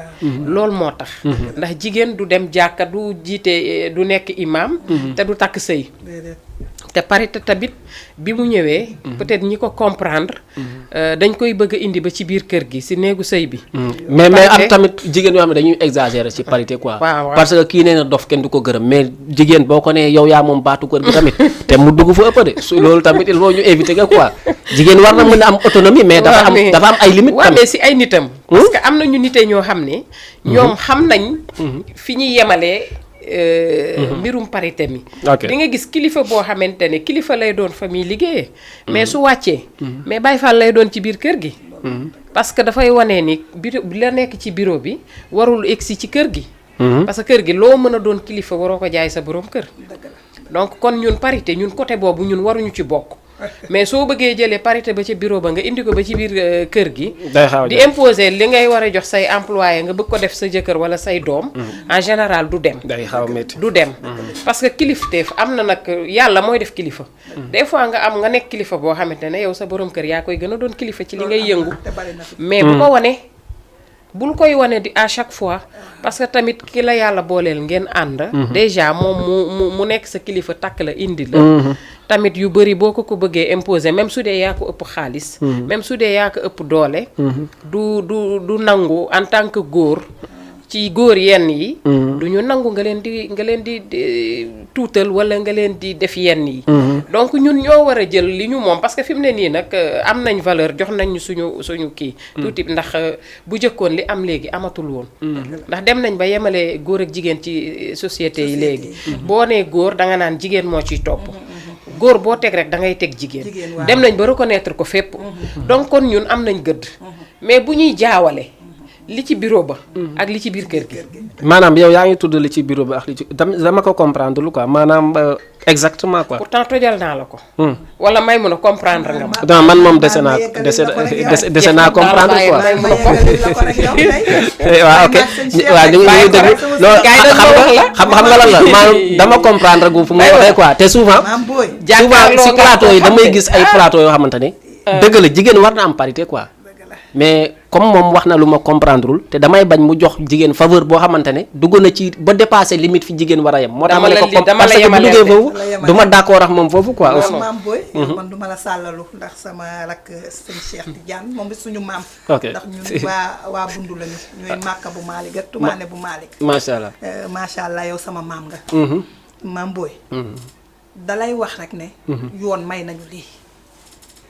loolu moo tax. ndax jigéen du dem jàkka du jiite du nekk imam. te du takk sëy. te parité tamit bi mu ñëwee. peut-être ñi ko comprendre. dañ koy bëgg a indi ba ci biir kër gi si néegu sëy bi. mais am tamit jigéen yoo xam ne dañuy exagérer ci parité quoi. parce que kii nee na dof kenn du ko gërëm mais jigéen boo ko nee yow yaa moom baatu kër gi tamit te mu dugg fa ëpp de su loolu tamit il faut ñu éviter que quoi jigéen war na mën a am autonomie mais dafa am ay limites tamit. mais si ay nitam. parce que am na ñu nite ñoo xam ne. ñoom xam nañ. fi ñuy yemalee. mbirum parité mi. di nga gis kilifa boo xamante ne kilifa lay doon fa muy liggéeyee. mais su wàccee. mais Baay Faal lay doon ci biir kër gi. parce que dafay wane ni bureau la nekk ci bureau bi warul egsi ci kër gi. parce que kër gi loo mën a doon kilifa waroo ko jaay sa borom kër. donc kon ñun parité ñun côté boobu ñun waruñu ci bokk. mais soo bëggee jëlee parité ba ci bureau ba nga indi ko ba ci biir kër gi. di imposer li ngay war a jox say employé nga bëgg ko def sa jëkkër wala say doom. en général du dem. day xaw a métti du dem. parce que kilifteef am na nag yàlla mooy def kilifa. des fois nga nekk kilifa boo xamante ne yow sa borom kër yaa koy gën a doon kilifa ci li ngay yëngu. mais bu ko wane. bul koy wane di à chaque fois parce que tamit ki la yàlla booleel ngeen ànd. déjà moom mu nekk sa kilifa takk la indi la. tamit yu bëri boo ko bëggee imposer même su dee yaa ko ëpp xaalis. même su dee yaa ko ëpp doole. du nangu en tant que góor. ci góor yenn yi. du ñu nangu nga leen di tuutal wala nga leen di def yenn yi. donc ñun ñoo war a jël li ñu moom parce que fi mu ne nii nag am nañ valeur jox nañ suñu kii. tuuti ndax bu jëkkoon li am léegi amatul woon. ndax dem nañ ba yemale góor ak jigéen ci société yi léegi. boo nee góor danga naan jigéen moo ciy topp. góor boo teg rek da ngay teg jigéen. dem nañ ba reconnaître ko fépp. donc kon ñun am nañ gëdd. mais bu ñuy jaawale. li ci bureau ba. ak li ci biir kër gi. maanaam yow yaa ngi tudd li ci bureau ba ak li ci dama ko comprendre lu quoi maanaam exactement quoi. pourtant tojal naa la ko. wala may mun a comprendre nga ma. non man moom dese naa comprendre quoi. waaw ok waaw ñu ngi déglu loolu xam nga lan la maanaam dama comprendre gu fu may waxee quoi te souvent si plateau yi damay gis ay plateau yoo xamante ne. dëgg la jigéen war na am parité quoi. mais comme moom wax na lu ma comprendreul te damay bañ mu jox jigéen faveur boo xamante ne dugg na ci ba dépassé limite fi jigéen war a yem. moo tax ma ne ko parce que bu duggee foofu du ma d'accord ak moom foofu quoi. aussi maam booy. man du ma la sàllalu ndax sama rakk sëñ Cheikh Tidiane moom bi suñu maam. ok ndax ñun waa bundu lañu ñooy màkka bu Malick ak tumaane bu Malick. macha allah macha allah yow sama maam nga. maam booy. dalay wax rek ne. yoon may nañu lii.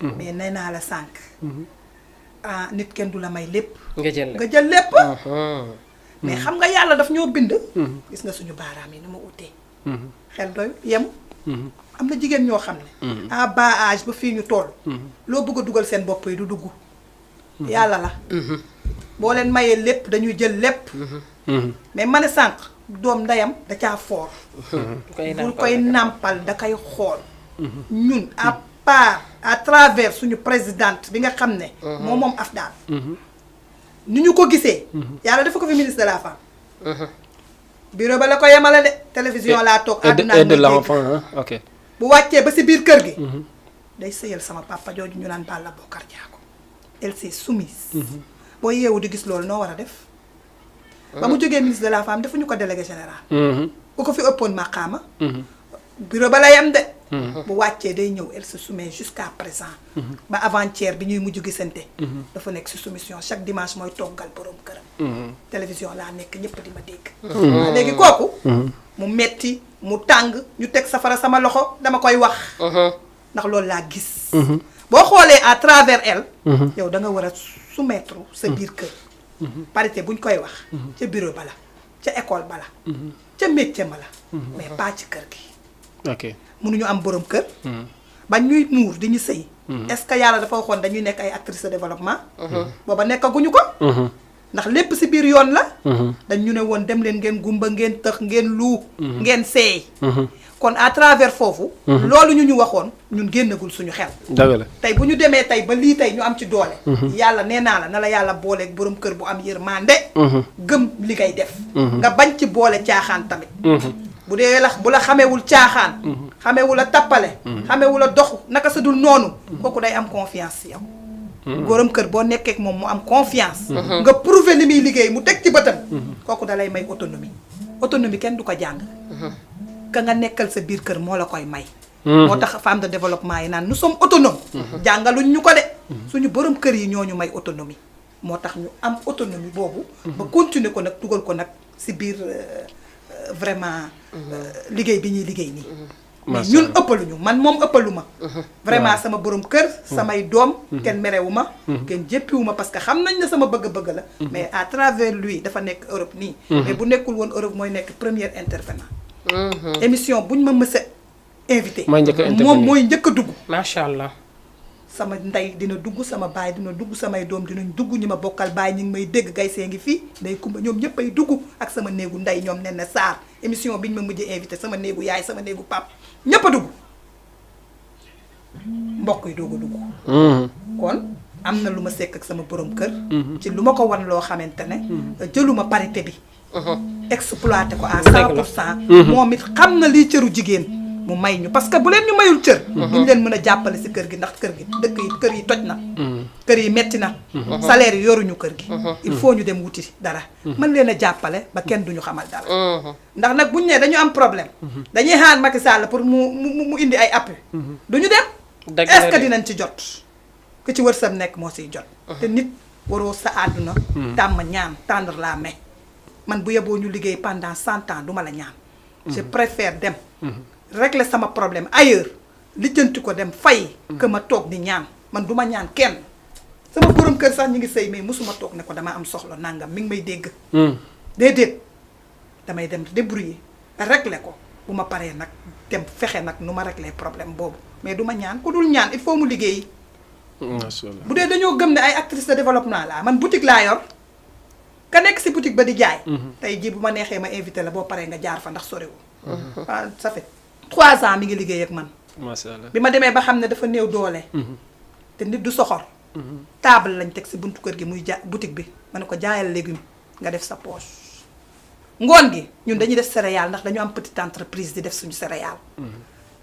mais nee naa la sànq. nit kenn du la may lépp. nga jël lépp. mais xam nga yàlla daf ñoo bind. gis nga suñu baaraam yi ni ma utee. xel doy yem. am na jigéen ñoo xam ne. à bas âge ba fii ñu toll. loo bëgg a dugal seen bopp yi du dugg. yàlla la. boo leen mayee lépp dañuy jël lépp. mais ma ne sànq doom ndeyam da caa foor. bul koy nàmpal da koy xool. ñun à travers suñu présidente bi nga xam ne. moom Afdal. ni ñu ko gisee. yàlla dafa ko fi ministre de la femme. bureau ba la ko yemale de télévision laa toog. et de l'enfant ok. bu wàccee ba si biir kër gi. day sëyal sama papa jooju ñu naan Balla Bokar Diago. elle s'est soumise. boo yeewu di gis loolu noo war a def. ba mu jógee ministre de la femme defuñu ko délégué général. ku ko fi ëppoon maqaama. bureau ba la yem de. bu wàccee day ñëw elle se soumet jusqu'à présent. ba avant-hier bi ñuy mujj gisante. dafa nekk si soumission chaque dimanche mooy toggal borom këram. télévision laa nekk ñëpp di ma dégg. léegi kooku. mu metti mu tàng ñu teg safara sama loxo dama koy wax. ndax loolu laa gis. boo xoolee à travers elle. yow da nga war a soumettre sa biir kër. parité buñ koy wax. ca bureau ba la ca école ba la. ca métier ma la. mais pas ci kër gi. ok mënuñu am borom kër. ba ñuy muur di ñu sëy est-ce que yàlla dafa waxoon dañuy nekk ay actrices de développement. booba nekkaguñu ko. ndax lépp ci biir yoon la. dañ ñu ne woon dem leen ngeen gumba ngeen tëx ngeen luu. ngeen seey. kon à travers foofu. loolu ñu waxoon ñun génnagul suñu xel. dëgg la tey bu ñu demee tey ba lii tey ñu am ci doole. yàlla nee naa la na la yàlla booleeg borom kër bu am yërmande. gëm li ngay def. nga bañ ci boole caaxaan tamit. bu dee bu la xamewul caaxaan. xamewul a tappale. xamewul a dox naka sa dul noonu. kooku day am confiance ci yow. borom kër boo nekkee ak moom mu am confiance. nga prouver li muy liggéey mu teg ci bëtam. kooku dalay may autonomie. autonomie kenn du ko jàng. ka nga nekkal sa biir kër moo la koy may. moo tax femme de développement yi naan nous sommes autonomes. jàngaluñ ñu ko de. suñu borom kër yi ñoo ñu may autonomie. moo tax ñu am autonomie boobu. ba continuer ko nag dugal ko nag ci biir vraiment liggéey bi ñuy liggéey nii. mais ñun ëppaluñu man moom ëppaluma. vraiment sama borom kër. samay doom. kenn merewuma kenn jéppiwuma parce que xam nañ ne sama bëgg-bëgg la. mais à travers lui dafa nekk Europe nii. mais bu nekkul woon Europe mooy nekk premier intervenant. émission buñ ma mës a invité. moom mooy njëkk a dugg. macha allah. sama ndey dina dugg sama baay dina dugg samay doom dinañ dugg ñi ma bokkal baay ñi ngi may dégg gay see ngi fii nday kumba ñoom ñëpp ay dugg ak sama néegu ndey ñoom nen na Sarr émission biñ ma mujjee invité sama néegu yaay sama néegu pap ñëpp a dugg mbokk yi doog a dugg. kon am na lu ma sekk ak sama borom kër. ci lu ma ko wan loo xamante ne. jëluma parité bi. exploité ko à 100%. moom it xam na lii cëru jigéen mu may ñu parce que bu leen ñu mayul cër. duñ leen mën a jàppale ci kër gi ndax kër gi dëkk yi kër yi toj na. kër yi metti na. salaire yi yoruñu kër gi. il faut ñu dem wuti dara. mën leen a jàppale ba kenn duñu xamal dara. ndax nag buñ ne dañu am problème. dañuy xaar Macky Sall pour mu indi ay appui. duñu dem. est-ce que dinañ ci jot. ku ci wërsëg nekk moo siy jot. te nit waroo sa àdduna. tàmm ñaan tendre la main. man bu yeboo ñu liggéey pendant 100 ans duma la ñaan. je préfère dem. régler sama problème ailleurs lijjanti ko dem fay. que ma toog di ñaan man duma ñaan kenn. sama borom kër sax ñu ngi sëy mais mosuma toog ne ko dama am soxla nangam mi ngi may dégg. déedéet damay dem débrouiller régler ko bu ma paree nag dem fexe nag nu ma régler problème boobu mais duma ñaan ku dul ñaan il faut mu liggéeyi. bu dee dañoo gëm ne ay actrices de développement laa man boutique laa yor. ka nekk ci boutique ba di jaay. tey jii bu ma neexee ma invité la boo paree nga jaar fa ndax sorewul. waaw ça fait 3 ans mi ngi liggéey ak man. macha allah bi ma demee ba xam ne dafa néew doole. te nit du soxor. table lañ teg ci buntu kër gi muy boutique bi ma ne ko jaayal légume nga def sa poche. ngoon gi ñun dañuy def céréale ndax dañu am petite entreprise di def suñu céréale.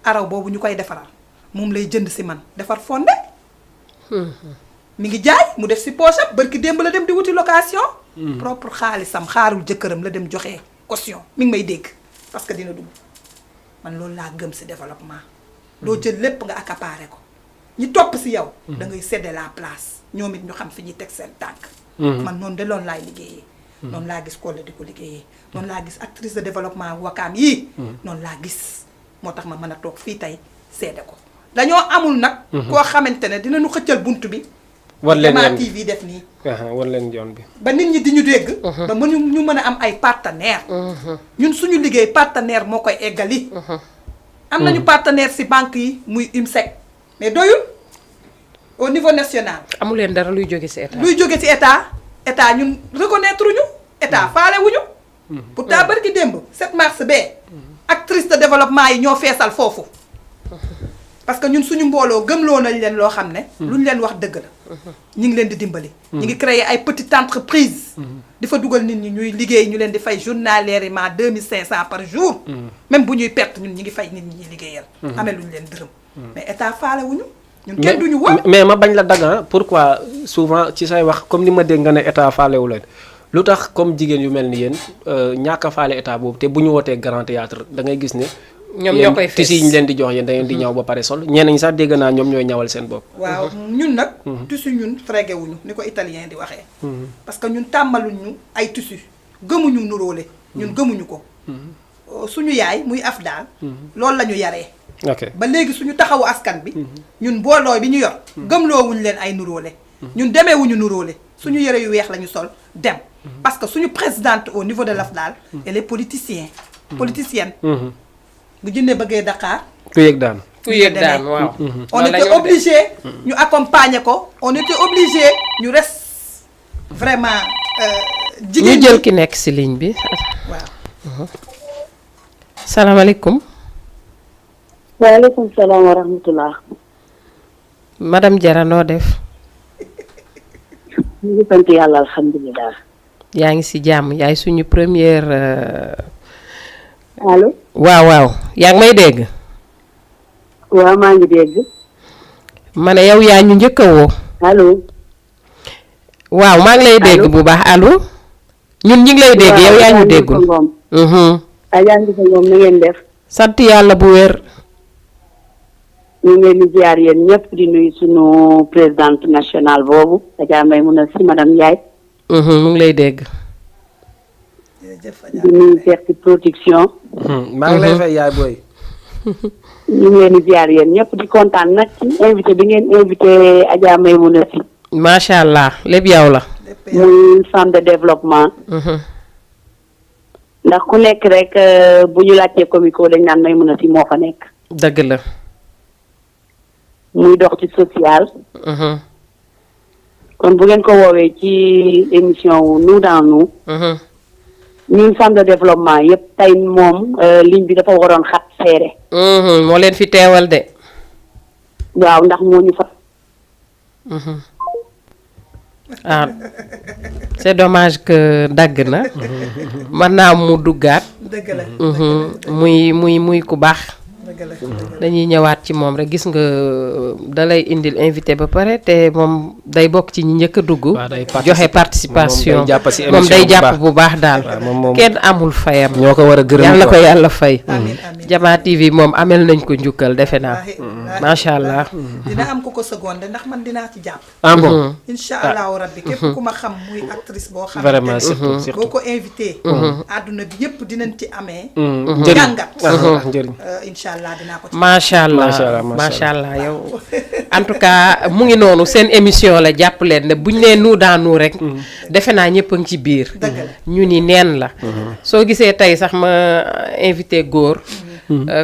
araw boobu ñu koy defaral moom lay jënd ci man defar fonde. mi ngi jaay mu def ci poche am barki démb la dem di wuti location. propre xaalisam xaarul jëkkëram la dem joxe caution mi ngi may dégg parce que dina dugg man loolu laa gëm ci développement. loo jël lépp nga accaparé ko ñi topp ci yow. da ngay céder la place ñoom it ñu xam fi ñuy teg seen tànk. man noonu de loolu laay liggéeyee. noonu laa gis Collé di ko liggéeyee noonu laa gis actrice de développement wakaam yii. noonu laa gis moo tax ma mën a toog fii tey seede ko dañoo amul nag. koo xamante ne dinañu xëccal bunt bi. war leen yoon bi TV def nii. war leen yoon bi. ba nit ñi di ñu dégg. ba ñu mën a am ay partenaires. ñun suñu liggéey partenaire moo koy eggali. am nañu partenaire ci banque yi muy IMSEC mais doyul au niveau national. amu leen dara luy jóge ci état. luy jóge ci état ñun reconnaître ñu état faale wuñu. pourtant barki démb 7 mars bee. actrice de développement yi ñoo feesal foofu. parce que ñun suñu mbooloo gëmloo nañ leen loo xam ne. lu ñu leen wax dëgg la. ñu ngi leen di dimbali. ñu ngi créer ay petites entreprises. di fa dugal nit ñi ñuy liggéey ñu leen di fay journalièrement 2500 par jour. même bu ñuy perte ñun ñu ngi fay nit ñi ñuy liggéeyal. amee lu ñu leen dërëm. mais état faale wuñu. ñun kenn duñu wax. mais ma bañ la dagg pourquoi souvent ci say wax comme ni ma dégg nga ne état faale wu leen lu tax comme jigéen yu mel ni yéen ñàkk a faale état boobu te bu ñu wootee grand théâtre da ngay gis ne. ñoom ñoo koy fees tissu yi ñu leen di jox yéen da ngeen di ñaw ba pare sol ñeneen ñi sax dégg naa ñoom ñooy ñawal seen bopp. waaw ñun nag. tissu ñun frégué wuñu ni ko italien di waxee. parce que ñun tàmmaluñu ay tissu gëmuñu nuróole. ñun gëmuñu ko. suñu yaay muy af daal. loolu la ñu yaree. ok ba léegi suñu taxawu askan bi. ñun mbooloo bi ñu yor. gëmloowuñu leen ay nuróole. ñun demeewuñu nuróole suñu yëre yu weex la ñu sol dem. parce que suñu présidente au niveau de l'AFDAL elle est politicienne. bu jinne bëggee Dakar. ku yëg daan ku yëg daan waaw. on était obligé ñu accompagner ko on était obligé ñu res vraiment jigéen ñu jël ki nekk ci ligne bi. waaw. salaamaaleykum. waaleykum salaam wa rahmatulah. madame Diarra noo def. ñu ngi sant yàlla alhamdulilah. yaa ngi ci jàmm yaay suñu première. allo. waaw yaa ngi may dégg. waaw maa ngi dégg. ma ne yow yaa ñu njëkk a woo. allo. waaw maa ngi lay dégg bu baax allo. ñun ñu ngi lay dégg yow yaa ñu déggul. Adja Ndoufa Ngom na ngeen def. sant yàlla bu wér. ñu ngi leen di ziar yéen ñëpp di nuyu sunu présidente nationale boobu Adja Maymouna Sy madame Ndiaye. mu ngi lay dégg. di nuyu Cheikh ci production. maa ngi lay fay yaay booy. ñu ngi leen di ziar yéen ñëpp di kontaan nag ci invité bi ngeen invité Adja Maymouna Sy. macha allah lépp yow la. muy centre de développement. ndax ku nekk rek bu ñu laajtee comico dañ naan Maymouna Sy moo fa nekk. dëgg la. muy dox ci social. kon bu ngeen ko woowee ci émission wu nous dans nous. ñun centre de développement yëpp tey moom ligne bi dafa waroon xat seere. moo leen fi teewal de. waaw ndax moo ñu fa. ah c'est dommage que dagg na. mën naa mu duggaat. dëgg la. muy ku baax. dëgg la. dañuy ñëwaat ci moom rek gis nga dalay indil invité ba pare te moom day bokk ci ñi njëkk a dugg. joxe participation moom day jàpp bu baax daal. kenn amul fayam. ñoo ko war a gërëm yàlla ko yàlla fay. amiin Jamaa TV moom amel nañ ko njukkal defe naa. macha allah. dina am ku ko seconde ndax man dinaa ci jàpp. ah bon. incha allahu rabbi képp ku ma xam muy actrice boo xam. vraiment surtout boo ko invité. àdduna bi yëpp dinañ ci amee. njëriñ jàngat. njëriñ. incha allah dinaa ko ci. macha allah macha allah yow. en tout cas mu ngi noonu seen émission la jàpp leen ne buñ nee nous dans nous rek. defe naa ñëpp a ngi ci biir. ñu ni neen la. soo gisee tey sax ma invité góor.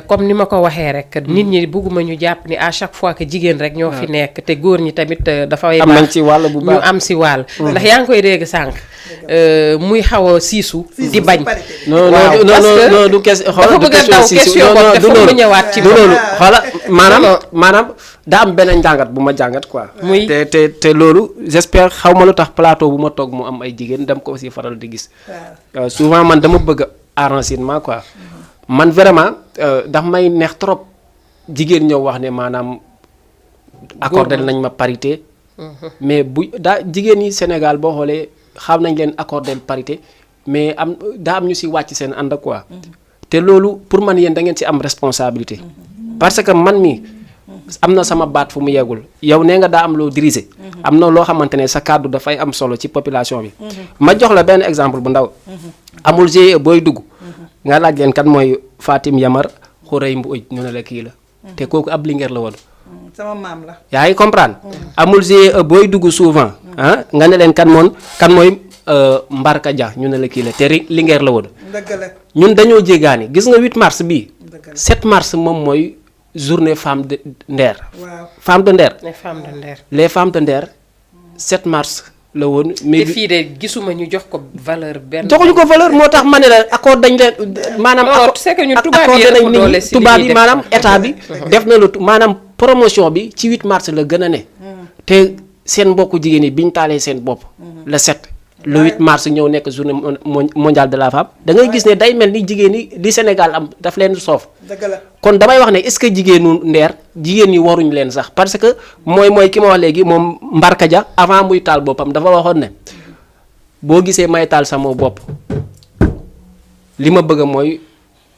comme ni ma ko waxee rek nit ñi bëgguma ñu jàpp ni à chaque fois que jigéen rek ñoo fi nekk te góor ñi tamit dafay am nañ ci wàll bu baax ñu am si wàll. ndax yaa ngi koy dégg sànq. muy xaw a siisu. di bañ. non non du question dafa bëgg a daw question boobu te foog ma ñëwaat ci loolu xoola maanaam daa am benn njàngat bu ma jàngat quoi. muy te loolu j'espère xaw ma lu tax plateau bu ma toog mu am ay jigéen dama ko aussi faral di gis. souvent man dama bëgg enracinement quoi. man vraiment daf may neex trop jigéen ñëw wax ne maanaam accordé nañ ma parité. mais bu jigéen yi Sénégal boo xoolee xam nañ leen accordé parité mais daa am ñu si wàcc seen ànd quoi. te loolu pour man yéen da ngeen si am responsabilité. parce que man mi am na sama baat fu mu yeggul yow nee nga daa am loo diriger. am na loo xamante ne sa kàddu dafay am solo ci population bi. ma jox la benn exemple bu ndaw. amul GIE booy dugg. nga laaj leen kan mooy Fatim Yamar Xurey Mbuuj ñu ne la kii la. te kooku ab lingeer la woon. sama maam la. yaa ngi comprendre. amul GIE booy dugg souvent. nga ne leen kan mooy Mbarka Dia ñu ne la kii la te lingeer la woon. dëgg la. ñun dañoo jéggaani gis nga 8 mars bii. 7 mars moom mooy journée femme de Nder. waaw femme de Nder. les femmes de Nder. les femmes de Nder 7 mars. la woon mais te fii de gisuma ñu jox ko valeur benn. joxuñu ko valeur moo tax ma ne la accord dañ leen maanaam. c'est que ñun tubaab yi maanaam état bi. def na lu maanaam promotion bi ci 8 mars la gën a ne. te seen mbokku jigéen yi biñ taalee seen bopp. le 7 le 8 mars ñëw nekk journée mondiale de la femme da ngay gis ne day mel ni jigéen yi li Sénégal am daf leen soof. dëgg la kon damay wax ne est-ce que jigéenu Nder jigéen ñi waruñ leen sax parce que mooy ki ma wax léegi moom Mbarka Dia avant muy taal boppam dafa waxoon ne boo gisee may taal sama bopp li ma bëgg mooy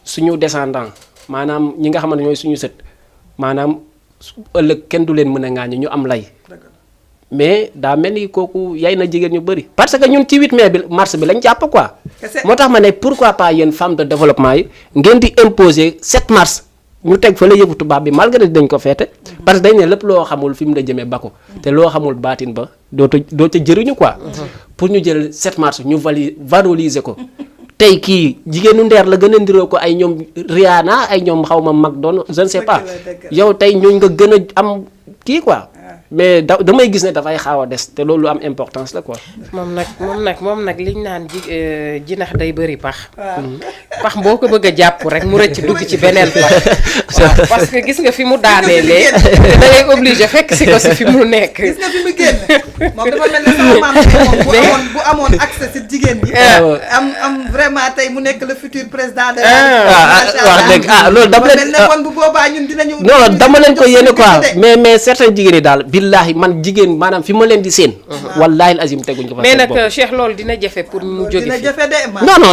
suñu descendant maanaam ñi nga xamante ñooy suñu sët maanaam ëllëg kenn du leen mën a ŋaañu ñu am lay mais daa mel ni kooku yay na jigéen ñu bëri parce que ñun ci 8 mai bi mars bi lañ jàpp quoi. moo tax ma ne pourquoi pas yéen femme de développement yi ngeen di imposer 7 mars ñu teg fa la yëfu tubaab bi malgré dañ ko feete parce que dañ ne lépp loo xamul fi mu la jëmee ba ko te loo xamul baatin ba doo ca jëriñu quoi. pour ñu jël 7 mars ñu valoriser ko tey kii jigéenu ndeer la gën a ndiroo ko ay ñoom Rihanna ay ñoom xaw ma McDonald je ne sais pas yow tey ñooñu nga gën a am kii quoi mais damay gis ne dafay xaaw a des te loolu am importance la quoi. moom nag liñ naan jinax day bëri pax. pax boo ko bëgg a jàpp rek mu rëcc dugg ci beneen pax. waaw parce que gis nga fi mu daaneelee da ngay obligé fekk si ko si fi mu nekk. gis nga fi mu génn moom dafa mel ne sama maam bu amoon accès si jigéen ñi. am vraiment tey mu nekk le futur président de wax dëgg loolu dama leen kon bu boobaa ñun dinañu. non dama leen ko yéene quoi mais certains jigéen yi daal. billahi man jigéen maanaam fi ma leen di seen. wallahi azim teguñ ko fa. mais nag Cheikh loolu dina jafe pour mu jóge fi. dina jafe de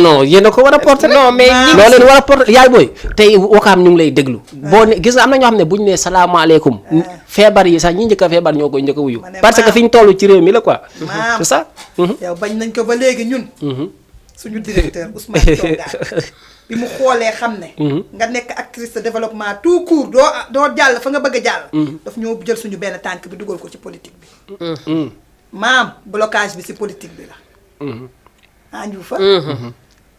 non yéen a ko war a porter. non mais ñi loo leen war a porter yaay booy tey wakaam ñu ngi lay déglu. boo ne gis nga am na ñoo xam ne bu ñu nee salaamaaleykum. feebar yi sax ñi njëkk a feebar ñoo koy njëkk a wuyu. parce que fi ñu toll ci réew mi la quoi. c'est ça. yow bañ nañ ko ba léegi ñun. suñu directeur Ousmane Thiongane bi mu xoolee xam ne. nga nekk actrice de développement tout court doo jàll fa nga bëgg a jàll. daf ñoo jël suñu benn tànk bi dugal ko ci politique bi. maam blocage bi ci politique bi la. anju fa.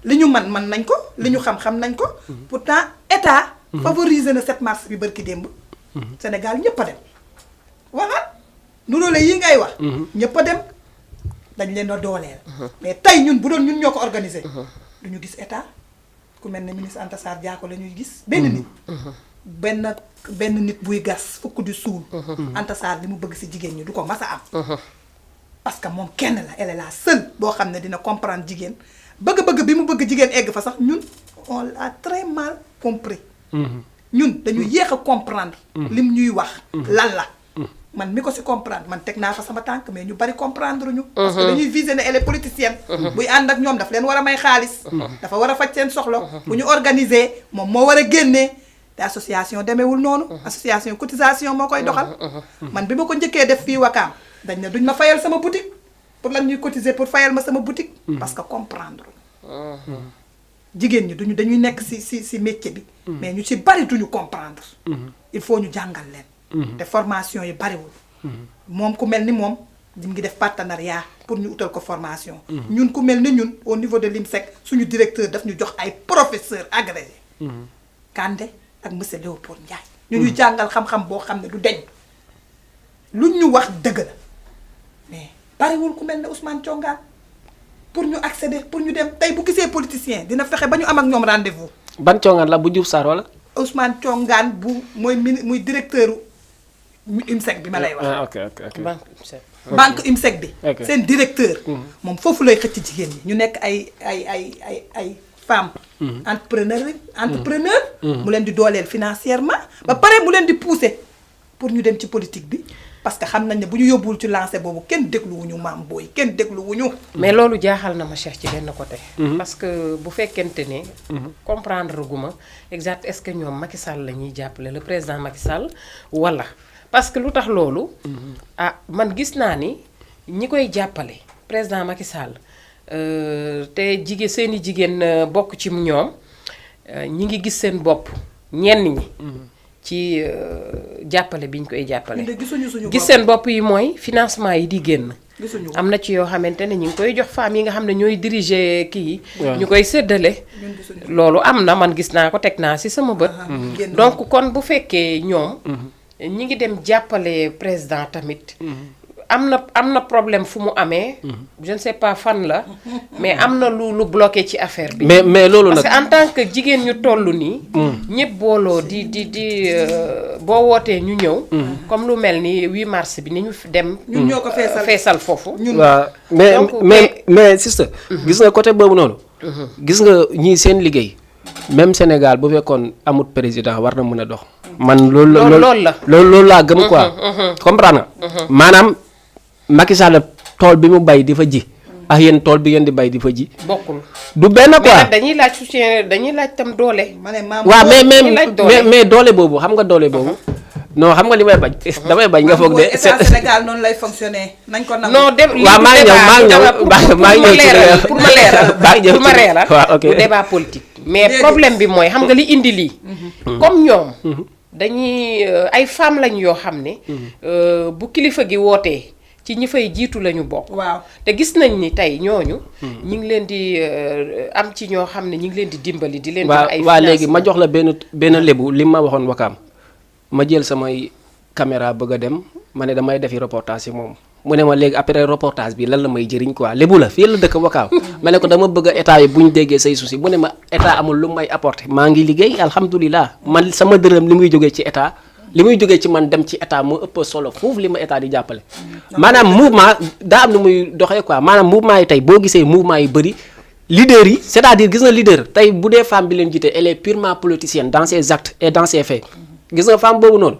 li ñu man nañ ko li ñu xam nañ ko. pourtant état. favoriser na 7 mars bi barki démb. Sénégal ñëpp a dem. waxal nu loole yi ngay wax. ñëpp a dem dañ leen a dooleel. mais tey ñun bu doon ñun ñoo ko organiser. du ñu gis état. ku mel ne ministre Anta Sarr Diako la ñuy gis benn nit benn nit buy gas fukk di suul Anta Sarr li mu bëgg ci jigéen ñi du ko mas a am parce que moom kenn la elle est la seule boo xam ne dina comprendre jigéen bëgg-bëgg bi mu bëgg jigéen egg fa sax ñun on l'a très mal compris ñun dañu yéex a comprendre lim ñuy wax lan la man mi ko ci comprendre man teg naa fa sama tànk mais ñu bari comprendre ñu parce que dañuy viser ne elle est politicienne buy ànd ak ñoom daf leen war a may xaalis dafa war a faj seen soxla bu ñu organiser moom moo war a génnee te association demeewul noonu association cotisation moo koy doxal man bi ma ko njëkkee def fii Wakaam dañ ne duñ ma fayal sama boutique pour lan ñuy cotiser pour fayal ma sama boutique parce que comprendre jigéen ñi dañuy nekk ci métier bi mais ñu ci bari duñu comprendre il faut ñu jàngal leen te formation yi bariwul moom ku mel ni moom di ngi def partenariat pour ñu utal ko formation ñun ku mel ni ñun au niveau de l'IMSEC suñu directeur daf ñu jox ay professeurs agrégés Kandé ak monsieur Léopold Ndiaye ñu ñuy jàngal xam-xam boo xam ne du deñ lu ñu wax dëgg la mais bariwul ku mel ne Ousmane Thiongane pour ñu accéder pour ñu dem tey bu gisee politicien dina fexe ba ñu am ak ñoom rendez-vous ban Thiongane la bu Diouf Sarr wala Ousmane Thiongane bu muy directeur IMSEC bi ma lay wax. ok banque IMSEC bi. seen directeur. moom foofu lay xëcc jigéen ñi ñu nekk ay femmes. entrepreneur. mu leen di dooleel financièrement. ba pare mu leen di pousser pour ñu dem ci politique bi parce que xam nañ ne bu ñu yóbbuwul ci lancé boobu kenn dégluwuñu maam booy kenn dégluwuñu. mais loolu jaaxal na ma Cheikh ci benn côté. parce que bu fekkente ne. comprendre guma exact est-ce que ñoom Macky Sall la ñuy jàppale le président Macky Sall wala. parce que lu tax loolu man gis naa ni ñi koy jàppale président Macky Sall te seeni jigéen bokk ci ñoom ñi ngi gis seen bopp ñenn ñi ci jàppale bi ñu koy jàppale gis seen bopp yi mooy financement yi di génn am na ci yoo xamante ne ñu ngi koy jox femmes yi nga xam ne ñooy diriger kii ñu koy séddale loolu am na man gis naa ko teg naa ci sama bët donc kon bu fekkee ñoom ñi ngi dem jàppale président tamit am na problème fu mu amee je ne sais pas fan la mais am na lu bloqué ci affaire bi mais loolu nag parce que en tant que jigéen ñu toll nii ñëpp booloo di boo wootee ñu ñëw comme lu mel ni 8 mars bi ni ñu dem ñun ñoo ko feesal foofu waaw mais sister gis nga côté boobu noonu gis nga ñii seen liggéey même Sénégal bu fekkoon amut président war na mën a dox man loolu laa gëm quoi comprendre nga maanaam Macky Sall tool bi mu bay di fa ji ak yéen tool bi ngeen di bay di fa ji bokkul du benn quoi mais dañuy laaj soutien dañuy laaj tam doole waaw mais doole boobu xam nga doole boobu non xam nga li may bañ damay bañ nga foog de Sénégal noonu lay fonctionner nañ ko nangu non waaw maa ngi ñëw pour ma leeral waaw ok débat politique mais problème bi mooy xam nga li indi lii comme ñoom dañuy ay femmes lañ yoo xam ne bu kilifa gi wootee ci ñi fay jiitu lañu bokk. waaw te gis nañ ni tey ñooñu. ñi ngi leen di am ci ñoo xam ne ñi ngi leen di dimbali di leen. ay waaw léegi ma jox la benn lébu li ma waxoon Wakaam ma jël samay caméra bëgg a dem ma ne damay defi reportage ci moom mu ne ma léegi après reportage bi lan la may jëriñ quoi lébu la fii la dëkk Wakaam ma ne ko dama bëgg état yi bu ñu déggee say souci mu ne ma état amul lu may apporter maa ngi liggéey alhamdulilah man sama dërëm li muy jógee ci état li muy jógee ci man dem ci état moo ëpp solo foofu li ma état di jàppale. maanaam mouvement daa am nu muy doxee quoi maanaam mouvement yi tey boo gisee mouvement yu bëri leaders yi c'est-à-dire gis nga leader tey bu dee femme bi leen jiite elle est purement politicienne dans ses actes et dans ses faits gis nga femme boobu noonu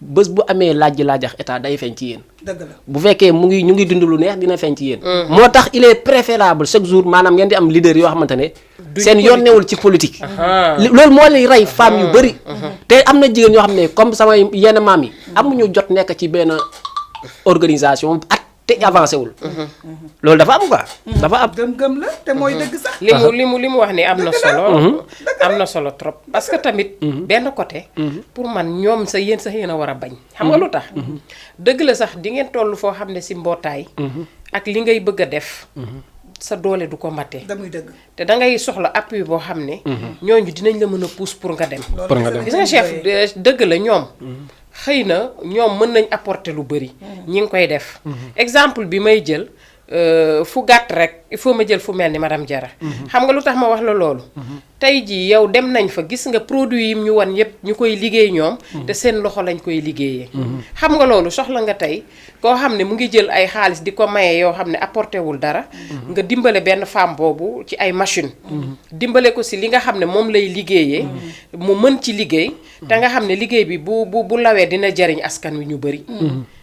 bés bu amee laajax état day feeñ ci yéen. dëgg la bu fekkee ñu ngi dund lu neex dina feeñ ci yéen. moo tax il est préférable chaque jour maanaam ngeen di am leader yoo xamante ne. seen yoon newul ci politique. loolu moo lay rey femme yu bëri. te am na jigéen yoo xam ne comme sama yenn maam yi. amuñu jot nekk ci benn organisation at te avancé wul. loolu dafa am quoi. dafa am gëm-gëm la te mooy dëgg sax. li mu wax ni am na solo. am na solo trop parce que tamit. benn côté. pour man ñoom yéen a war a bañ. xam nga lu tax. dëgg la sax di ngeen toll foo xam ne si mbootaay. ak li ngay bëgg a def. sa doole du ko matee. damuy dëgg. te da ngay soxla appui boo xam ne. ñooñu dinañ la mën a pousse pour nga dem. gis nga chef dëgg la ñoom. xëy na ñoom mën nañ apporter lu bëri. ñi ngi koy def. exemple bi may jël fu gàtt rek il faut ma jël fu mel ni madame Diarra. xam nga lu tax ma wax la loolu. tey jii yow dem nañ fa gis nga produit yi ñu wan yépp ñu koy liggéey ñoom. te seen loxo lañ koy liggéeyee. xam nga loolu soxla nga tey koo xam ne mu ngi jël ay xaalis di ko maye yoo xam ne apporté wul dara. nga dimbale benn femme boobu ci ay machine dimbale ko si li nga xam ne moom lay liggéeyee. mu mën ci liggéey. te nga xam ne liggéey bi bu lawee dina jariñ askan wi ñu bëri.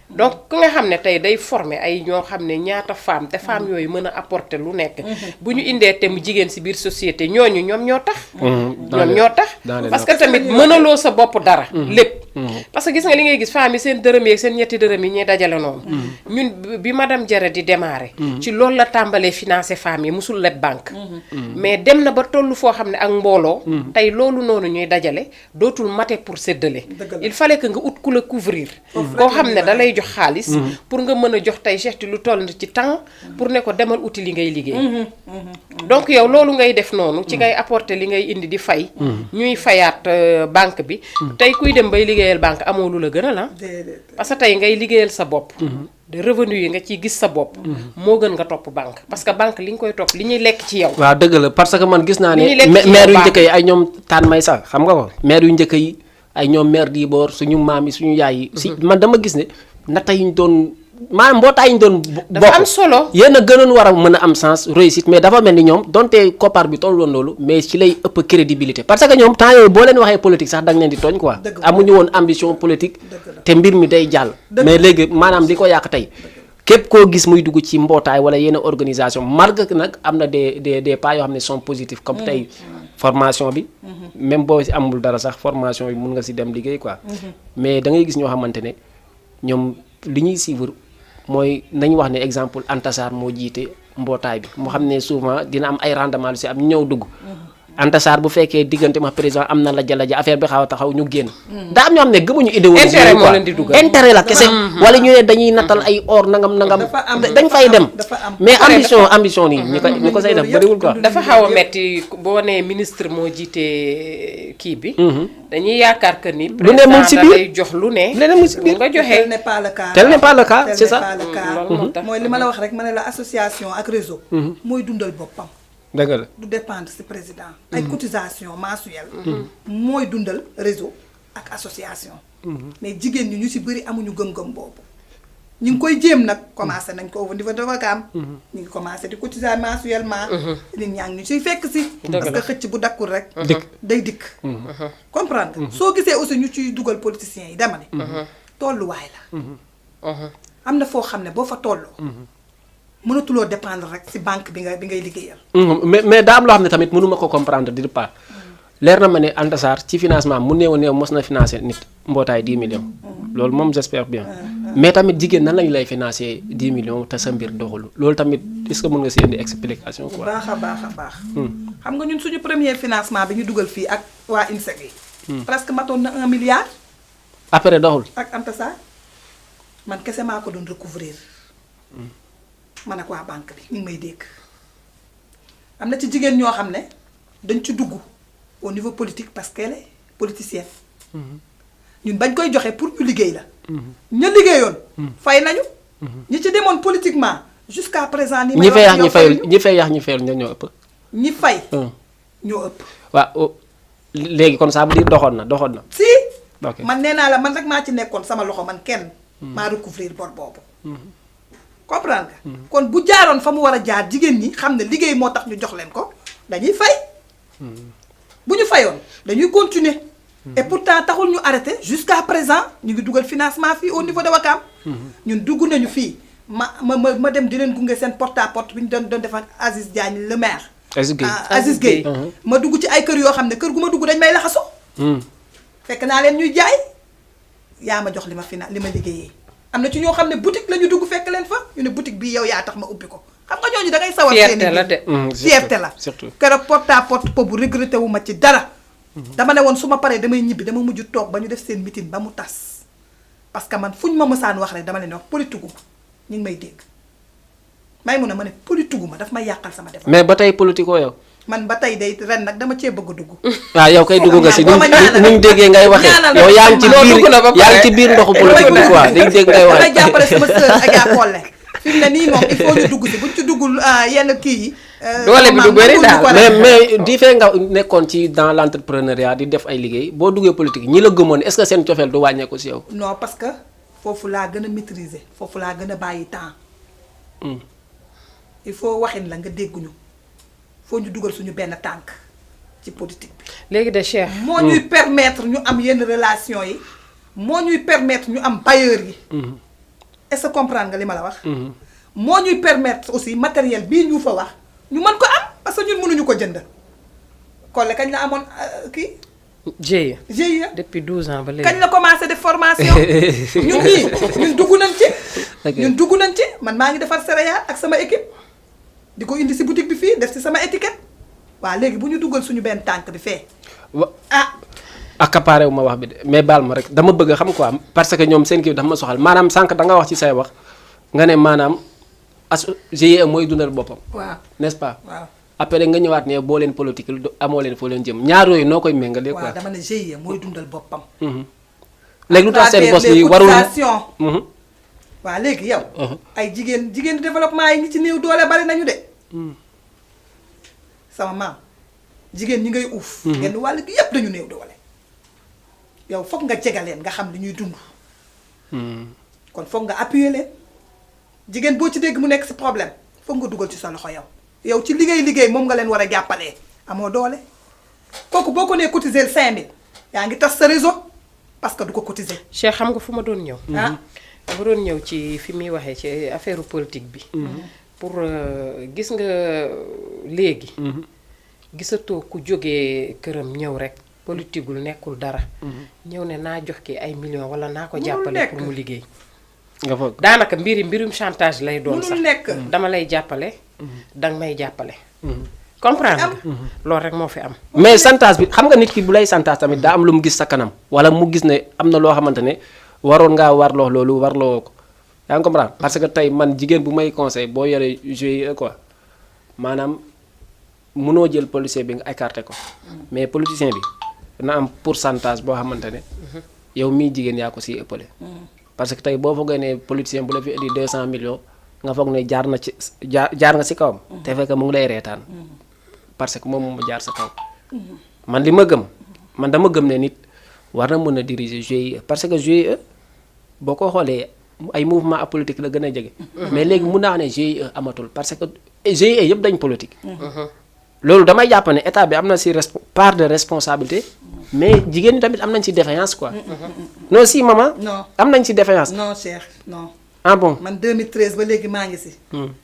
donc ku nga xam ne tey day former ay ñoo xam ne ñaata femme te femme yooyu mën a apporter lu nekk. bu ñu indee te mu jigéen si biir société ñoom ñoo tax. ñoom ñoo tax parce que tamit mënaloo sa bopp dara. lépp parce que gis nga li ngay gis femme yi seen dërëm yi ak seen ñetti dërëm yi ñuy dajale noonu. ñun bi madame Diarra di démarrer. ci loolu la tàmbalee financer femmes yi musul leb banque. mais dem na ba tollu foo xam ne ak mbooloo. tey loolu noonu ñuy dajale dootul mate pour séddale. il fallait que nga ut ku la couvrir. koo xam ne da lay jox xaalis. pour nga mën a jox tey Cheikh lu toll ci temps pour ne ko demal uti li ngay liggéey. donc yow loolu ngay def noonu ci ngay apporter li ngay indi di fay. ñuy fayaat banque bi. tey kuy dem bay liggéeyal banque amoo lu la gën a la parce que tey ngay liggéeyal sa bopp. de revenu yi nga ciy gis sa bopp. moo gën nga topp banque parce que banque li nga koy topp li ñuy lekk ci yow. waaw dëgg la parce que man gis naa ne maire yu njëkk yi ay ñoom taan may sax xam nga ko maire yu njëkk yi ay ñoom maire di boor suñu maam yi suñu yaay yi. si man dama gis ne nata yi ñu doon maanaam mbootaay yi ñu doon. dafa am solo yéen a gënoon war a mën a am sens réussite mais dafa mel ni ñoom donte koppar bi toll woon loolu mais ci lay ëpp crédibilité parce que ñoom temps yooyu boo leen waxee politique sax da nga leen di tooñ quoi. amuñu woon ambition politique. te mbir mi day jàll. mais léegi maanaam li ko yàq tey képp koo gis muy dugg ci mbootaay wala yenn organisation malgré que nag am na des pas yoo xam ne sont positifs comme tey formation bi. même boo si amul dara sax formation bi mun nga si dem liggéey quoi. mais da ngay gis ñoo xamante ne ñoom li ñuy suivre. mooy nañu wax ne exemple Anta Sarr moo jiite mbootaay bi moo xam ne souvent dina am ay rendement lu si am ñëw dugg Anta Sarr bu fekkee diggante ma président am na la affaire bi xaw a taxaw ñu génn daa am ñoo xam ne gëmuñu idéologie intérêt moo leen di dugal intérêt la kese wala ñu ne dañuy nattal ay or nangam dañ fay dem mais ambition nii ñu ko say def bëriwul quoi dafa xaw a metti boo nee ministre moo jiite kii bi dañuy yaakaar que ni lu ne mu ngi si biir lay jox lu ne leneen mu ngi si biir nga joxe tel n'est pas le cas tel n'est pas le cas c'est ça mooy li ma la wax rek ma ne la association ak réseau mooy dundal boppam dëgg la du dépendre ci président ay cotisation mensuelle mooy dundal réseau ak association mais jigéen ñi ñu ci bëri amuñu gëm-gëm boobu ñu ngi koy jéem nag commencé nañ ko au niveau de Wakaam ñu ngi commencé di cotiser mensuellement nit ñaa ngi ñu ciy fekk ci parce que xëcc bu dakkul rek day dikk comprendre nga soo gisee aussi ñu ciy dugal politiciens yi dama ne tolluwaay la am na foo xam ne boo fa tolloo mënatuloo dépendre rek ci banque bi ngay liggéeyal. mais daa am loo xam ne tamit mënuma ko comprendre d'une part leer na ma ne Anta Sarr ci financement mu néew mos na financer nit mbootaay 10 millions. loolu moom j'espère bien. mais tamit jigéen nan lañu lay financer 10 millions te sa mbir doxul loolu tamit est-ce que mën nga si indi explication quoi. baax a baax. xam nga ñun suñu premier financement bi ñu dugal fii ak waa INSEC yi. presque matoon na 1 milliard. après doxul. ak Anta Sarr man kese maa ko doon recouvrir. man ak waa banque bi ñu ngi may dégg am na ci jigéen ñoo xam ne dañ ci dugg au niveau politique parce qu'elle est politicienne ñun bañ koy joxe pour ñu liggéey la ña liggéeyoon fay nañu ñi ci demoon politiquement jusqu'à présent ni ñi fay yax ñi fayul ñi fay yax ñi fayul ñoo ëpp ñi fay ñoo ëpp waaw léegi kon ça veut dire doxoon na si ok man nee naa la man rek maa ci nekkoon sama loxo man kenn maa recouvrir bor boobu comprendre nga kon bu jaaroon fa mu war a jaar jigéen ñi xam ne liggéey moo tax ñu jox leen ko dañuy fay bu ñu fayoon dañuy continuer et pourtant taxul ñu arrêté jusqu'à présent ñu ngi dugal financement fii au niveau de Wakam ñun dugg nañu fii ma dem di leen gunge seen porte à porte bi ñu doon defar Aziz Diagne le maire Aziz Gueye ma dugg ci ay kër yoo xam ne kër gu ma dugg dañ may laxasu fekk naa leen ñuy jaay yaa ma jox li ma liggéeyee am na ci ñoo xam ne boutique la ñu dugg fekk leen fa ñu ne boutique bi yow yaa tax ma ubbi ko xam nga ñooñu da ngay sawar seen fierté la de fierté la surtout keroog porte à porte boobu regretté wu ma ci dara dama ne woon su ma paree damay ñibbi dama mujj toog ba ñu def seen meeting ba mu tas parce que man fu ñu ma mësaan wax rek dama leen wax politique gu ñu ngi may dégg may mun a ma ne politique gu ma daf may yàqal sama développement mais ba tey politique oo yow man ba tey day ren nag dama cee bëgg a dugg waaw yow kay dugg nga si nuñ déggee ngay waxee yow yaa ngi ci biir ndoxu politique bi quoi dañ dégg ngay waxee damay jàppale sama sœur Adja Kolle fi mu ne nii moom il faut ñu dugg si buñ ci duggul yenn kii yi doole bi du bëri daal mais di fee nga nekkoon ci dans l'entrepreneuriat di def ay liggéey boo duggee politique ñi la gëmoon est-ce que seen cofeel du wàññeeku si yow non parce que foofu laa gën a maîtriser foofu laa gën a bàyyi temps il faut waxin la nga dégguñu foo ñu dugal suñu benn tànk ci politique bi léegi de Cheikh moo ñuy permettre ñu am yenn relation yi moo ñuy permettre ñu am bailleur yi est-ce que comprendre nga li ma la wax moo ñuy permettre aussi matériel bii ñu fa wax ñu mën ko am parce que ñun mënuñu ko jënd Kolle kañ la amoon kii GIE GIE depuis 12 ans ba léegi kañ la commencé def formation ñun ñun dugg nañ ci man maa ngi defar céréales ak sama équipe di ko indi si boutique bi fii def si sama étiquette waaw léegi bu ñu duggal suñu benn tànk bi fee accaparé wu ma wax bi de mais baal ma rek dama bëgg a xam quoi parce que ñoom seen kii dafa ma soxal maanaam sànq da nga wax ci say wax nga ne maanaam GIE mooy dundal boppam waaw n'est-ce pas waaw après nga ñëwaat ne boo leen politique amoo leen foo leen jëm ñaar yooyu noo koy méngalee quoi waaw dama ne GIE mooy dundal boppam léegi lu tax seen bos yi warul waaw léegi yow ay jigéen développement yi ñi ci néew doole bari nañu de sama maam jigéen ñi ngay uuf genn wàll gi yépp dañu néew doole yow foog nga jegaleen nga xam li ñuy dund kon foog nga appuyer leen jigéen boo ci dégg mu nekk ci problème foog nga dugal ci sa loxo yow ci liggéey moom nga leen war a jàppalee amoo doole kooku boo ko nee cotiser 5000 yaa ngi tas sa réseau parce que du ko cotiser Cheikh xam nga fu ma doon ñëw ah dama doon ñëw ci fi muy waxee ci affaire politique bi pour gis nga léegi gisatoo ku jógee këram ñëw rek politiqueul nekkul dara ñëw ne naa jox ki ay millions wala naa ko jàppale pour mu liggéey nga foog daanaka mbirum chantage lay doon sax nekk dama lay jàppale danga may jàppale comprendre nga loolu rek moo fi am mais chantage bi xam nga nit ki bu lay chantage tamit daa am lu mu gis sa kanam wala mu gis ne am na loo xamante ne waroon ngaa warloo loolu warloo ko yaa ngi comprendre parce que tey man jigéen bu may conseil boo yoree GIE quoi maanaam mënoo jël policier bi nga écarté ko mais politicien bi na am pourcentage boo xamante ne yow mii jigéen yaa ko siy ëppale parce que tey boo foogee ne politicien bu la fi indi 200 millions nga foog ne jaar nga si kawam te fekk mu ngi lay reetaan parce que moom mu jaar sa kaw man li ma gëm man dama gëm ne nit war na mën a diriger GIE parce que GIE boo ko xoolee ay mouvement apolitique la gën a jege mais léegi mun naa ne GIE amatul parce que GIE yëpp dañ politique loolu damay jàpp ne état bi am na si part de responsabilité mais jigéen ñi tamit am nañ ci défaillance quoi non si maman non am nañ ci défaillance non Cheikh non ah bon man 2013 ba léegi maa ngi si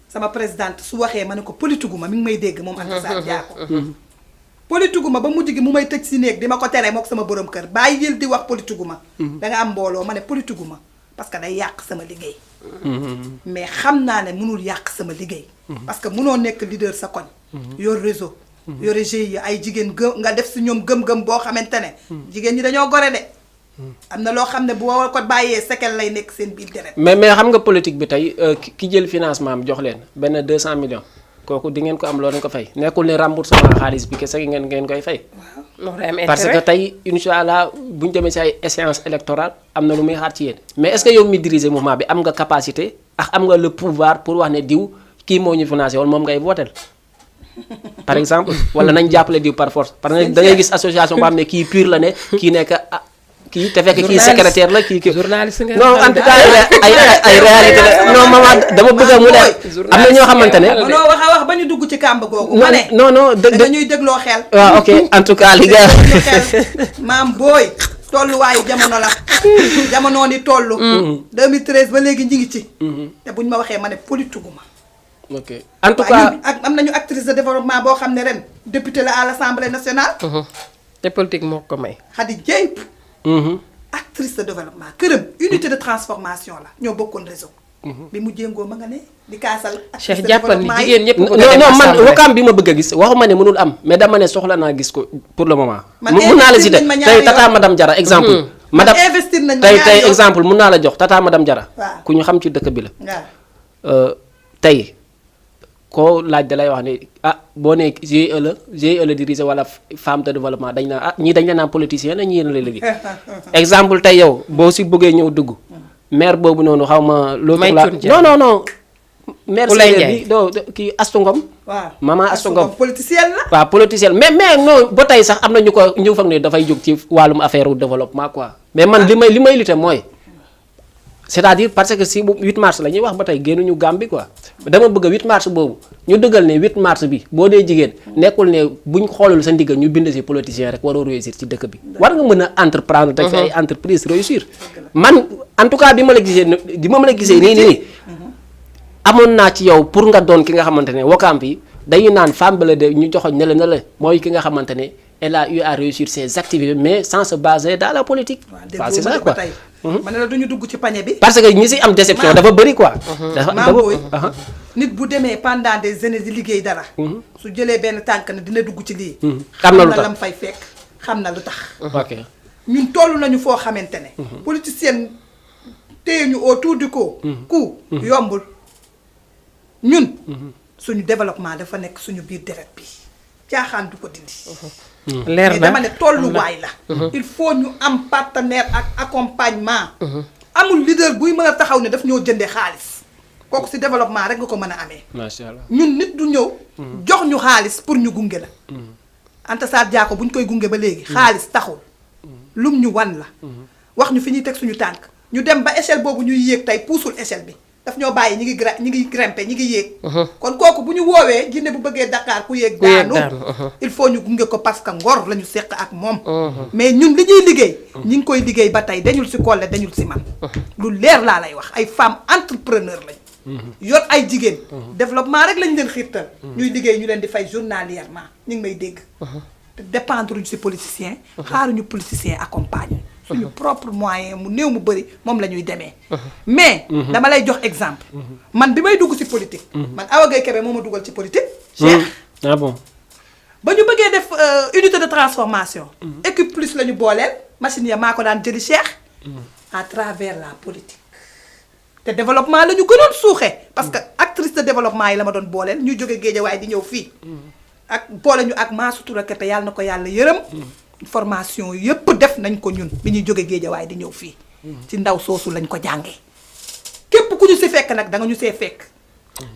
sama présidente su waxee ma ne ko politique ma mi ngi may dégg moom Anta Sarr Diako politique ma ba mujj gi mu may tëj si néeg di ma ko tere mook sama borom kër bàyyi yël di wax politique ma da nga am mbooloo ma ne politique ma parce que day yàq sama liggéey mais xam naa ne mënul yàq sama liggéey parce que mënoo nekk leader sa koñ yor réseau yore GIE ay jigéen nga def si ñoom gëm-gëm boo xamante ne jigéen ñi dañoo gore de am na loo xam ne bu ko bàyyee séquelle lay nekk seen biir deret. mais xam nga politique bi tey ki jël financement am jox leen benn 200 millions kooku di ngeen ko am loo leen ko fay nekkul ne remboursement xaalis bi kese ngeen koy fay. parce que tey incha allah bu ñu demee si ay échéance électorale am na lu muy xaar ci yéen mais est-ce que yow mi diriger mouvement bi am nga capacité ak am nga le pouvoir pour wax ne diw kii moo ñu financé wala moom ngay voter par exemple wala nañ jàppale diw par force parce que da ngay gis association boo xam ne kii pur la ne kii nekk kii te fekk kii secrétaire la kii journaliste nga non en tout cas ay réalité la non maman dama bëgg mu leer am na ñoo xamante ne mënoo wax ba ñu dugg ci kàmb googu ma ne non dañuy dégloo xel waaw ok en tout cas li nga maam booy tolluwaayu jamono la jamono ni tollu 2013 ba léegi ñi ngi ci te buñ ma waxee ma ne politiguma ok en tout cas am nañu actrice de développement boo xam ne ren député la à l'Assemblée nationale te politique moo ko may Khady Dieye actrice de développement këram unité de transformation la ñoo bokkoon réseau bi mu jéngoo ma nga ne di kaasal Cheikh jàppal ni jigéen ñëpp non man wakaam bi ma bëgg a gis waxuma ne mënul am mais dama ne soxla naa gis ko pour le moment mun naa la si tey tata madame Diarra exemple madame investir nañ tey exemple mun naa la jox tata madame Diarra ku ñu xam ci dëkk bi la tey koo laaj da lay wax ne boo nee GIE la diriger wala femme de développement dañ naa ñii dañ la naan politicien la ñii la liggéey exemple tey yow boo si bëggee ñëw dugg maire boobu noonu xaw ma l'autre la non maire séeréer bi doo kii Astou Ngom waaw maman Astou Ngom politicienne la waaw politicienne mais non ba tey sax am na ñu ko ñu foog ne dafay jóg ci wàllum affaire u développement quoi mais man li may lutter mooy c'est-à-dire parce que si 8 mars la ñuy wax ba tey génnuñu Gambie quoi dama bëgg 8 mars boobu ñu dëggal ne 8 mars bi boo dee jigéen nekkul ne buñ xoolul sa ndigga ñu bind si politicien rek waroo réussir ci dëkk bi war nga mën a entreprendre teg fi ay entreprise réussir man en tout cas bi ma la gisee nii amoon naa ci yow pour nga doon ki nga xamante ne wakaam bi dañu naan femme bi la de ñu joxoñ ne la mooy ki nga xamante ne elle a eu à réussir ses activités mais sans se baser dans la politique waaw c'est ça quoi ma ne la duñu dugg ci pañe bi parce que ñi si am déception dafa bëri quoi nit bu demee pendant des années di liggéey dara su jëlee benn tànk ne dina dugg ci lii xam na lu tax lam fay fekk xam na lu tax ok ñun toll nañu foo xamante ne politicienne téye ñu autour du coup yombul ñun suñu développement dafa nekk suñu biir deret bi caaxaan du ko dindi leer na mais dama ne tolluwaay la il faut ñu am partenaire ak accompagnement amul leader buy mën a taxaw ne daf ñoo jëndee xaalis kooku ci développement rek nga ko mën a amee macha allah ñun nit du ñëw jox ñu xaalis pour ñu gunge la Anta Sarr Diako bu ñu koy gunge ba léegi xaalis taxul lum ñu wan la wax ñu fi ñuy teg suñu tànk ñu dem ba échelle boobu ñuy yéeg tey puusul échelle bi daf ñoo bàyyi ñi ngi grimper ñi ngi yéeg kon kooku bu ñu woowee jinne bu bëggee Dakar ku yéeg daanu il faut ñu gunge ko parce que ngor la ñu seq ak moom mais ñun li ñuy liggéey ñi ngi koy liggéey ba tey dañul si Collé dañul si man lu leer laa lay wax ay femmes entrepreneur lañ yor ay jigéen développement rek lañ leen xiirtal ñuy liggéey ñu leen di fay journalièrement ñu ngi may dégg te dépendre ñu si politicien xaaruñu politicien accompagne suñu propre moyen mu néew mu bëri moom la ñuy demee mais dama lay jox exemple man bi may dugg ci politique man Awa Gueye Kébé moo ma dugal ci politique Cheikh ah bon ba ñu bëggee def unité de transformation équipe plus la ñu booleel machine ya maa ko daan jëli Cheikh à travers la politique te développement la ñu gënoon suuxee parce que actrice de développement yi la ma doon booleel ñu jóge Géejawaay di ñëw fii ak boole ñu ak Masoutoura Kébé yàlla na ko yàlla yërëm formation yëpp def nañ ko ñun bi ñuy jóge Géejawaay di ñëw fii ci ndaw soosu lañ ko jàngee képp ku ñu si fekk nag da nga ñu see fekk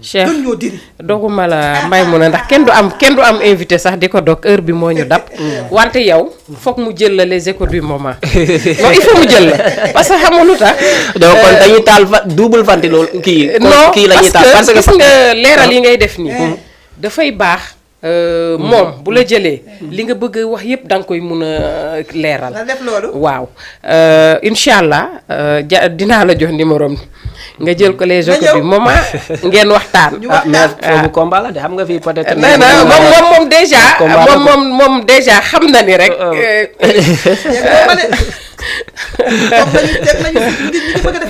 Cheikh gën ñoo diri doguma la Maimouna ndax kenn du am invité sax di ko dog heure bi moo ñu dab wante yow foog mu jël la les échos du moment non il faut mu jël la parce que xamu lu tax donc kon dañuy taal double fanti loolu kii non kii la ñuy taal parce que gis nga leeral yi ngay def nii dafay baax moom bu la jëlee li nga bëgg wax yépp da nga koy mun a leeral la def loolu waaw incha allah dinaa la jox numéro nga jël ko les échos bi moment ngeen waxtaan mais foofu combat la de xam nga fii peut-être moom déjà xam na ni rek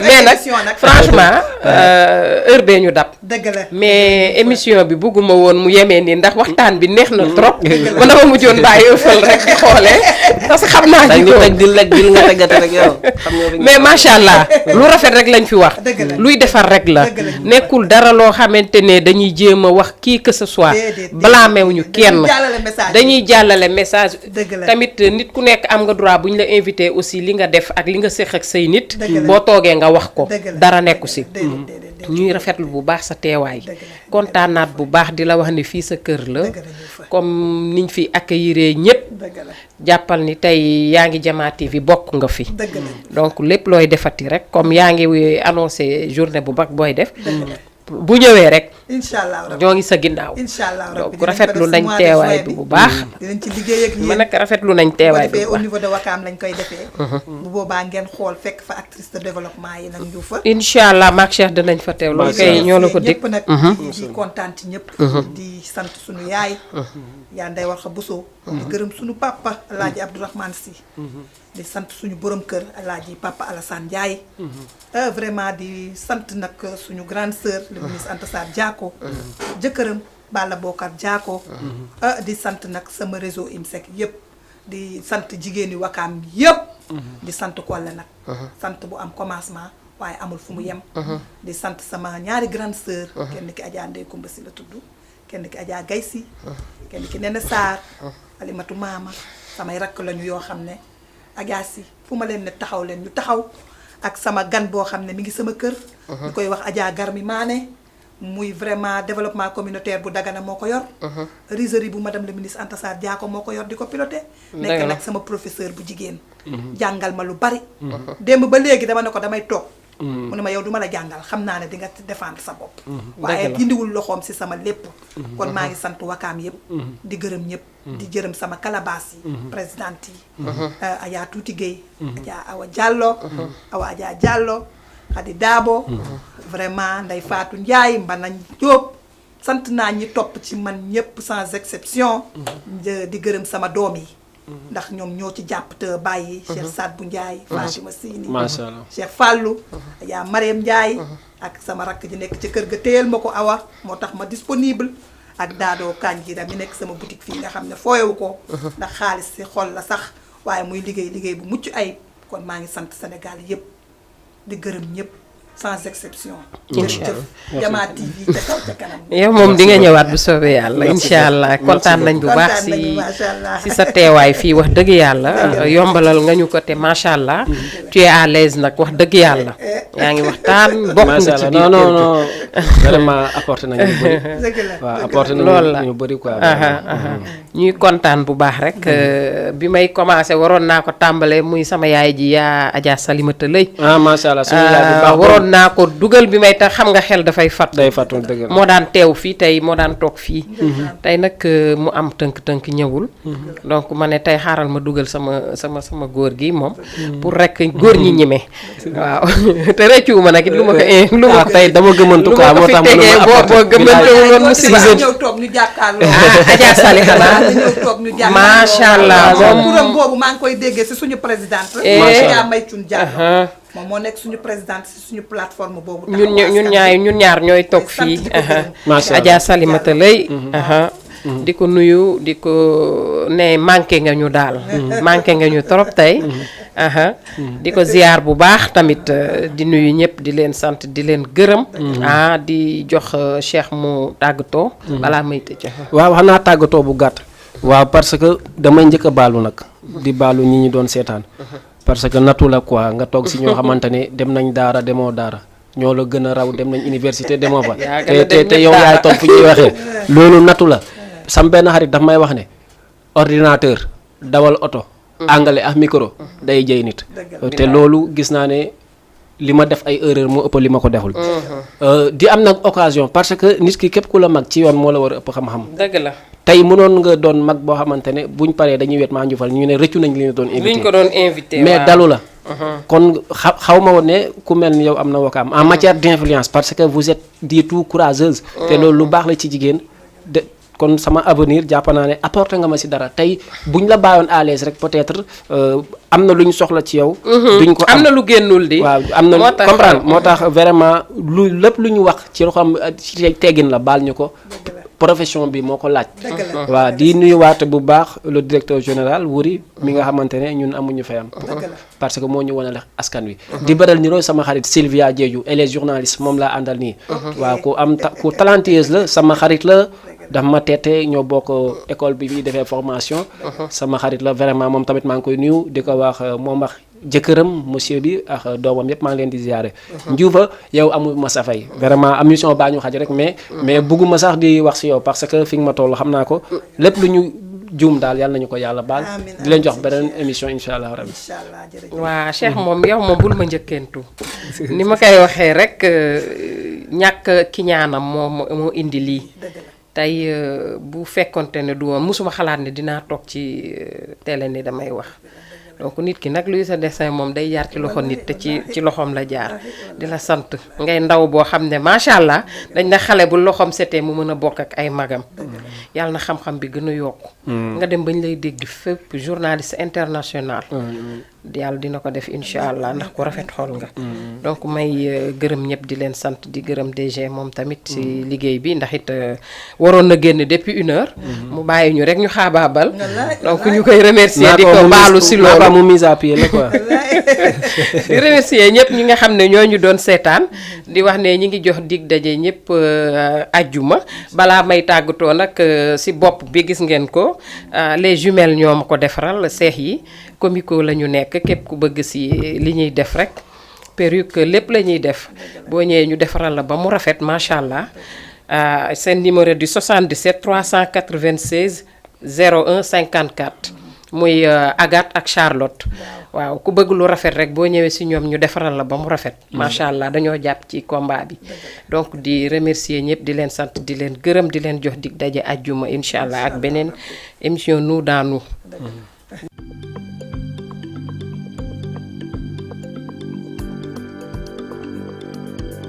mais nag franchement heure bee ñu dab. dëgg la mais émission bi bëgguma woon mu yemee nii ndax waxtaan bi neex na trop. man dama mujjoon bàyyi ëffal rek di xoolee parce que xam naa dañu teg di lekk dil nga teggate rek yow. mais macha allah lu rafet rek lañ fi wax. luy defar rek la. nekkul dara loo xamante ne dañuy jéem a wax kii que ce soit. blâmewuñu kenn dañuy jàllale message. tamit nit ku nekk am nga droit bu ñu la invité aussi li nga def ak li nga séq ak say nit. boo toogee nga wax ko dara nekku si. ñuy rafetlu bu baax sa teewaay. kontaanaat bu baax di la wax ni fii sa kër la. comme niñ fi accueillir ñëpp. jàppal ni tey yaa ngi Jama TV bokk nga fi. donc lépp looy defati rek comme yaa ngi annoncé journée bu baax booy def. bu ñëwee rek. inshallah ñoo ngi sa ginnaaw. inshallah donc rafetlu nañ teewaay bi bu baax. dinañ ci liggéey ak yéen man nag rafetlu nañ teewaay bi bu baax au niveau de Wakam lañ koy defee. bu boobaa ngeen xool fekk fa actrice de développement yi nag ñu fa. inshallah maak Cheikh dinañ fa teew. loolu kay ñoo la ko dégg ñëpp nag di kontaan ci ñëpp. di sant suñu yaay. yaa Ndeye Warxa Bousso. di gërëm suñu papa El Hadj Abdourahmane Sy. di sant suñu borom kër El Hadj Papa Alassane Ndiaye. vraiment di sant nag suñu grande sœur le ministre Anta Sarr Diako. jëkkëram Balla Bokar Diako. di sant nag sama réseau IMSEC yëpp. di sant jigéeni Wakaam yëpp. di sant Kolle nag. sant bu am commencement waaye amul fu mu yem. di sant sama ñaari grande sœur. kenn ki Adja Ndeye Koumba si la tudd. kenn ki Adja Gaysi. kenn ki Nene Sarr. Alimatu Maama samay rakk lañu yoo xam ne. Adja si fu ma leen ne taxaw leen ñu taxaw. ak sama gan boo xam ne mi ngi sama kër. ñu koy wax Adja Garmi Mané. muy vraiment développement communautaire bu Dagana moo ko yor. riserie bu madame le ministre Anta Sarr Diako moo ko yor di ko piloté. nekk nag sama professeur bu jigéen. jàngal ma lu bari. démb ba léegi dama ne ko damay toog. mu ne ma yow duma la jàngal xam naa ne di nga défendre sa bopp. waaye dindiwul loxoom si sama lépp. kon maa ngi sant Wakaam yëpp. di gërëm ñëpp. di jërëm sama kalabaas yi. présidente yi. Adja Tuuti Gueye. Adja Awa Diallo. Awa Adja Diallo. Khady Dabo. vraiment Ndeye Fatou Ndiaye Mbana Diop. sant naa ñi topp ci man ñëpp sans exception. di gërëm sama doom yi. ndax ñoom ñoo ci jàpp te bàyyi. Cheikh Sadbou Ndiaye. Fatima Sini. macha allah Cheikh Fallou. yaa Mariam Ndiaye. ak sama rakk ji nekk ci kër ga téyel ma ko Awa moo tax ma disponible. ak Daado Kanjira mi nekk sama boutique fii nga xam ne fooyewu ko. ndax xaalis si xol la sax waaye muy liggéey bu mucc ayib kon maa ngi sant Sénégal yëpp di gërëm ñëpp. sans exception. incha allah Jama TV ca kaw ca kanam. yow moom di nga ñëwaat bu soobee yàlla incha allah kontaan nañ bu baax si sa teewaay fii wax dëgg yàlla yombalal nga ñu ko te macha allah tu es à l'aise nag wax dëgg yàlla yaa ngi waxtaan bokk nga ci biir non vraiment apporté nañu lu bëri. waaw apporté nañu ñu bëri quoi. ñuy kontaan bu baax rek bi may commencé waroon naa ko tàmbalee muy sama yaay ji yaa Adja Salimata Lay. macha allah suñu yaay bu baax waroon naa ko dugal bi may tax xam nga xel dafay fàtt. day fàttu dëgg moo daan teew fii tey moo daan toog fii. tey nag mu am tënk-tënk ñëwul. donc ma ne tey xaaral ma dugal sama góor gi moom. pour rek góor ñi ñeme. waaw te rëccu ma nag it lu ma ko tey dama gëmantu quoi moo tax boo gëmantewul woon mu si ñëw toog ñu jàkkaarloo. Adja Sali xanaa ñëw toog ñu jàkkaarloo. macha allah moom turam boobu maa ngi koy déggee si suñu présidente. Adja Maytun Diallo. moom moo nekk suñu présidente si suñu plateforme boobu. ñun ñaar ñooy toog fii. Adja Salimata Lay. di ko nuyu di ko ne manqué nga ñu daal. manqué nga ñu trop tey. di ko ziar bu baax tamit di nuyu ñëpp di leen sant di leen gërëm. di jox Cheikh mu tàggatoo. balaa may tëj. waaw xam naa tàggatoo bu gàtt. waaw parce que damay njëkk a baalu nag. di baalu ñi ñu doon seetaan. parce que nattu la quoi nga toog si ñoo xamante ne dem nañ daara demoo daara ñoo la gën a raw dem nañ université demoo fa. te yow yaay toog fu ñuy waxee. loolu nattu la. sam benn xarit daf may wax ne ordinateur dawal oto. anglais ak micro day jëy nit. te loolu gis naa ne li ma def ay erreur moo ëpp li ma ko deful. di am nag occasion parce que nit ki képp ku la mag ci yoon moo la war a ëpp xam-xam. dëgg la. tey mënoon nga doon mag boo xamante ne buñ paree dañuy wet maa njufal ñu ne rëccu nañ li ñu doon invité. liñ ko doon invité mais dalu la. kon xaw ma woon ne ku mel ni yow am na Wakaam en matière d'influence parce que vous êtes di tout courageuse. te loolu lu baax la ci jigéen de kon sama avenir jàpp naa ne apporté nga ma si dara tey buñ la bàyyoon à l'aise rek peut-être am na lu ñu soxla ci yow. duñ ko am na lu génnul di. waaw am na comprendre moo tax vraiment lépp lu ñu wax ci loo xam ci teggin la baal ñu ko. profession bi moo ko laaj. waaw di nuyuwaate bu baax le directeur général Wuri mi nga xamante ne ñun amuñu fayam. parce que moo ñu wane askan wi. di bëral niroo sama xarit Sylvia Diédhiou elle est journaliste moom laa àndal nii. waaw ku talentueuse la sama xarit la. dafa ma teete ñoo bokk école bi bi defee formation. sama xarit la vraiment moom tamit maa ngi koy nuyu di ko wax moom wax jëkkëram monsieur bi ak doomam yëpp maa ngi leen di ziare. Ndioufa yow amul ma sa fay vraiment émission baa ñu xaj rek mais bugguma sax di wax si yow parce que fi nga ma toll xam naa ko lépp lu ñu juum daal yàlla nañu ko yàlla baal. di leen jox beneen émission incha allah rabbi. waa Cheikh moom yow moom bul ma njëkkeentu ni ma koy waxee rek ñàkk ki ñaanam moo indi lii. tey bu fekkonte ne du woon mosuma xalaat ne dinaa toog ci télé ni damay wax donc nit ki nag luy sa dessin moom day jaar ci loxo nit te ci loxoom la jaar di la sant ngay ndaw boo xam ne macha allah dañ na xale bu loxoom setee mu mën a bokk ak ay magam yàlla na xam-xam bi gën a yokku nga dem bañ lay dégg fépp journaliste international yàlla dina ko def incha allah ndax ku rafet xol nga donc may gërëm ñëpp di leen sant di gërëm DG moom tamit ci liggéey bi ndax it waroon na génn depuis 1 heure mu bàyyi ñu rek ñu xaabaabal donc ñu koy remercier di ko baalu si loolu mu mise à pied la quoi di remercier ñëpp ñi nga xam ne ñoo ñu doon seetaan di wax ne ñi ngi jox dig daje ñëpp ajjuma balaa may tàggatoo nag si bopp bi gis ngeen ko les jumelles ñoo ma ko defaral seex yi comico la ñu nekk képp ku bëgg si li ñuy def rek perruque lépp la ñuy def boo ñëwee ñu defaral la ba mu rafet macha allah seen numéro di 77 396 01 54 muy Agathe ak Charlotte waaw ku bëgg lu rafet rek boo ñëwee si ñoom ñu defaral la ba mu rafet macha allah dañoo jàpp ci combat bi donc di remercier ñëpp di leen sant di leen gërëm di leen jox dig daje ajjuma incha allah ak beneen émission nous dans nous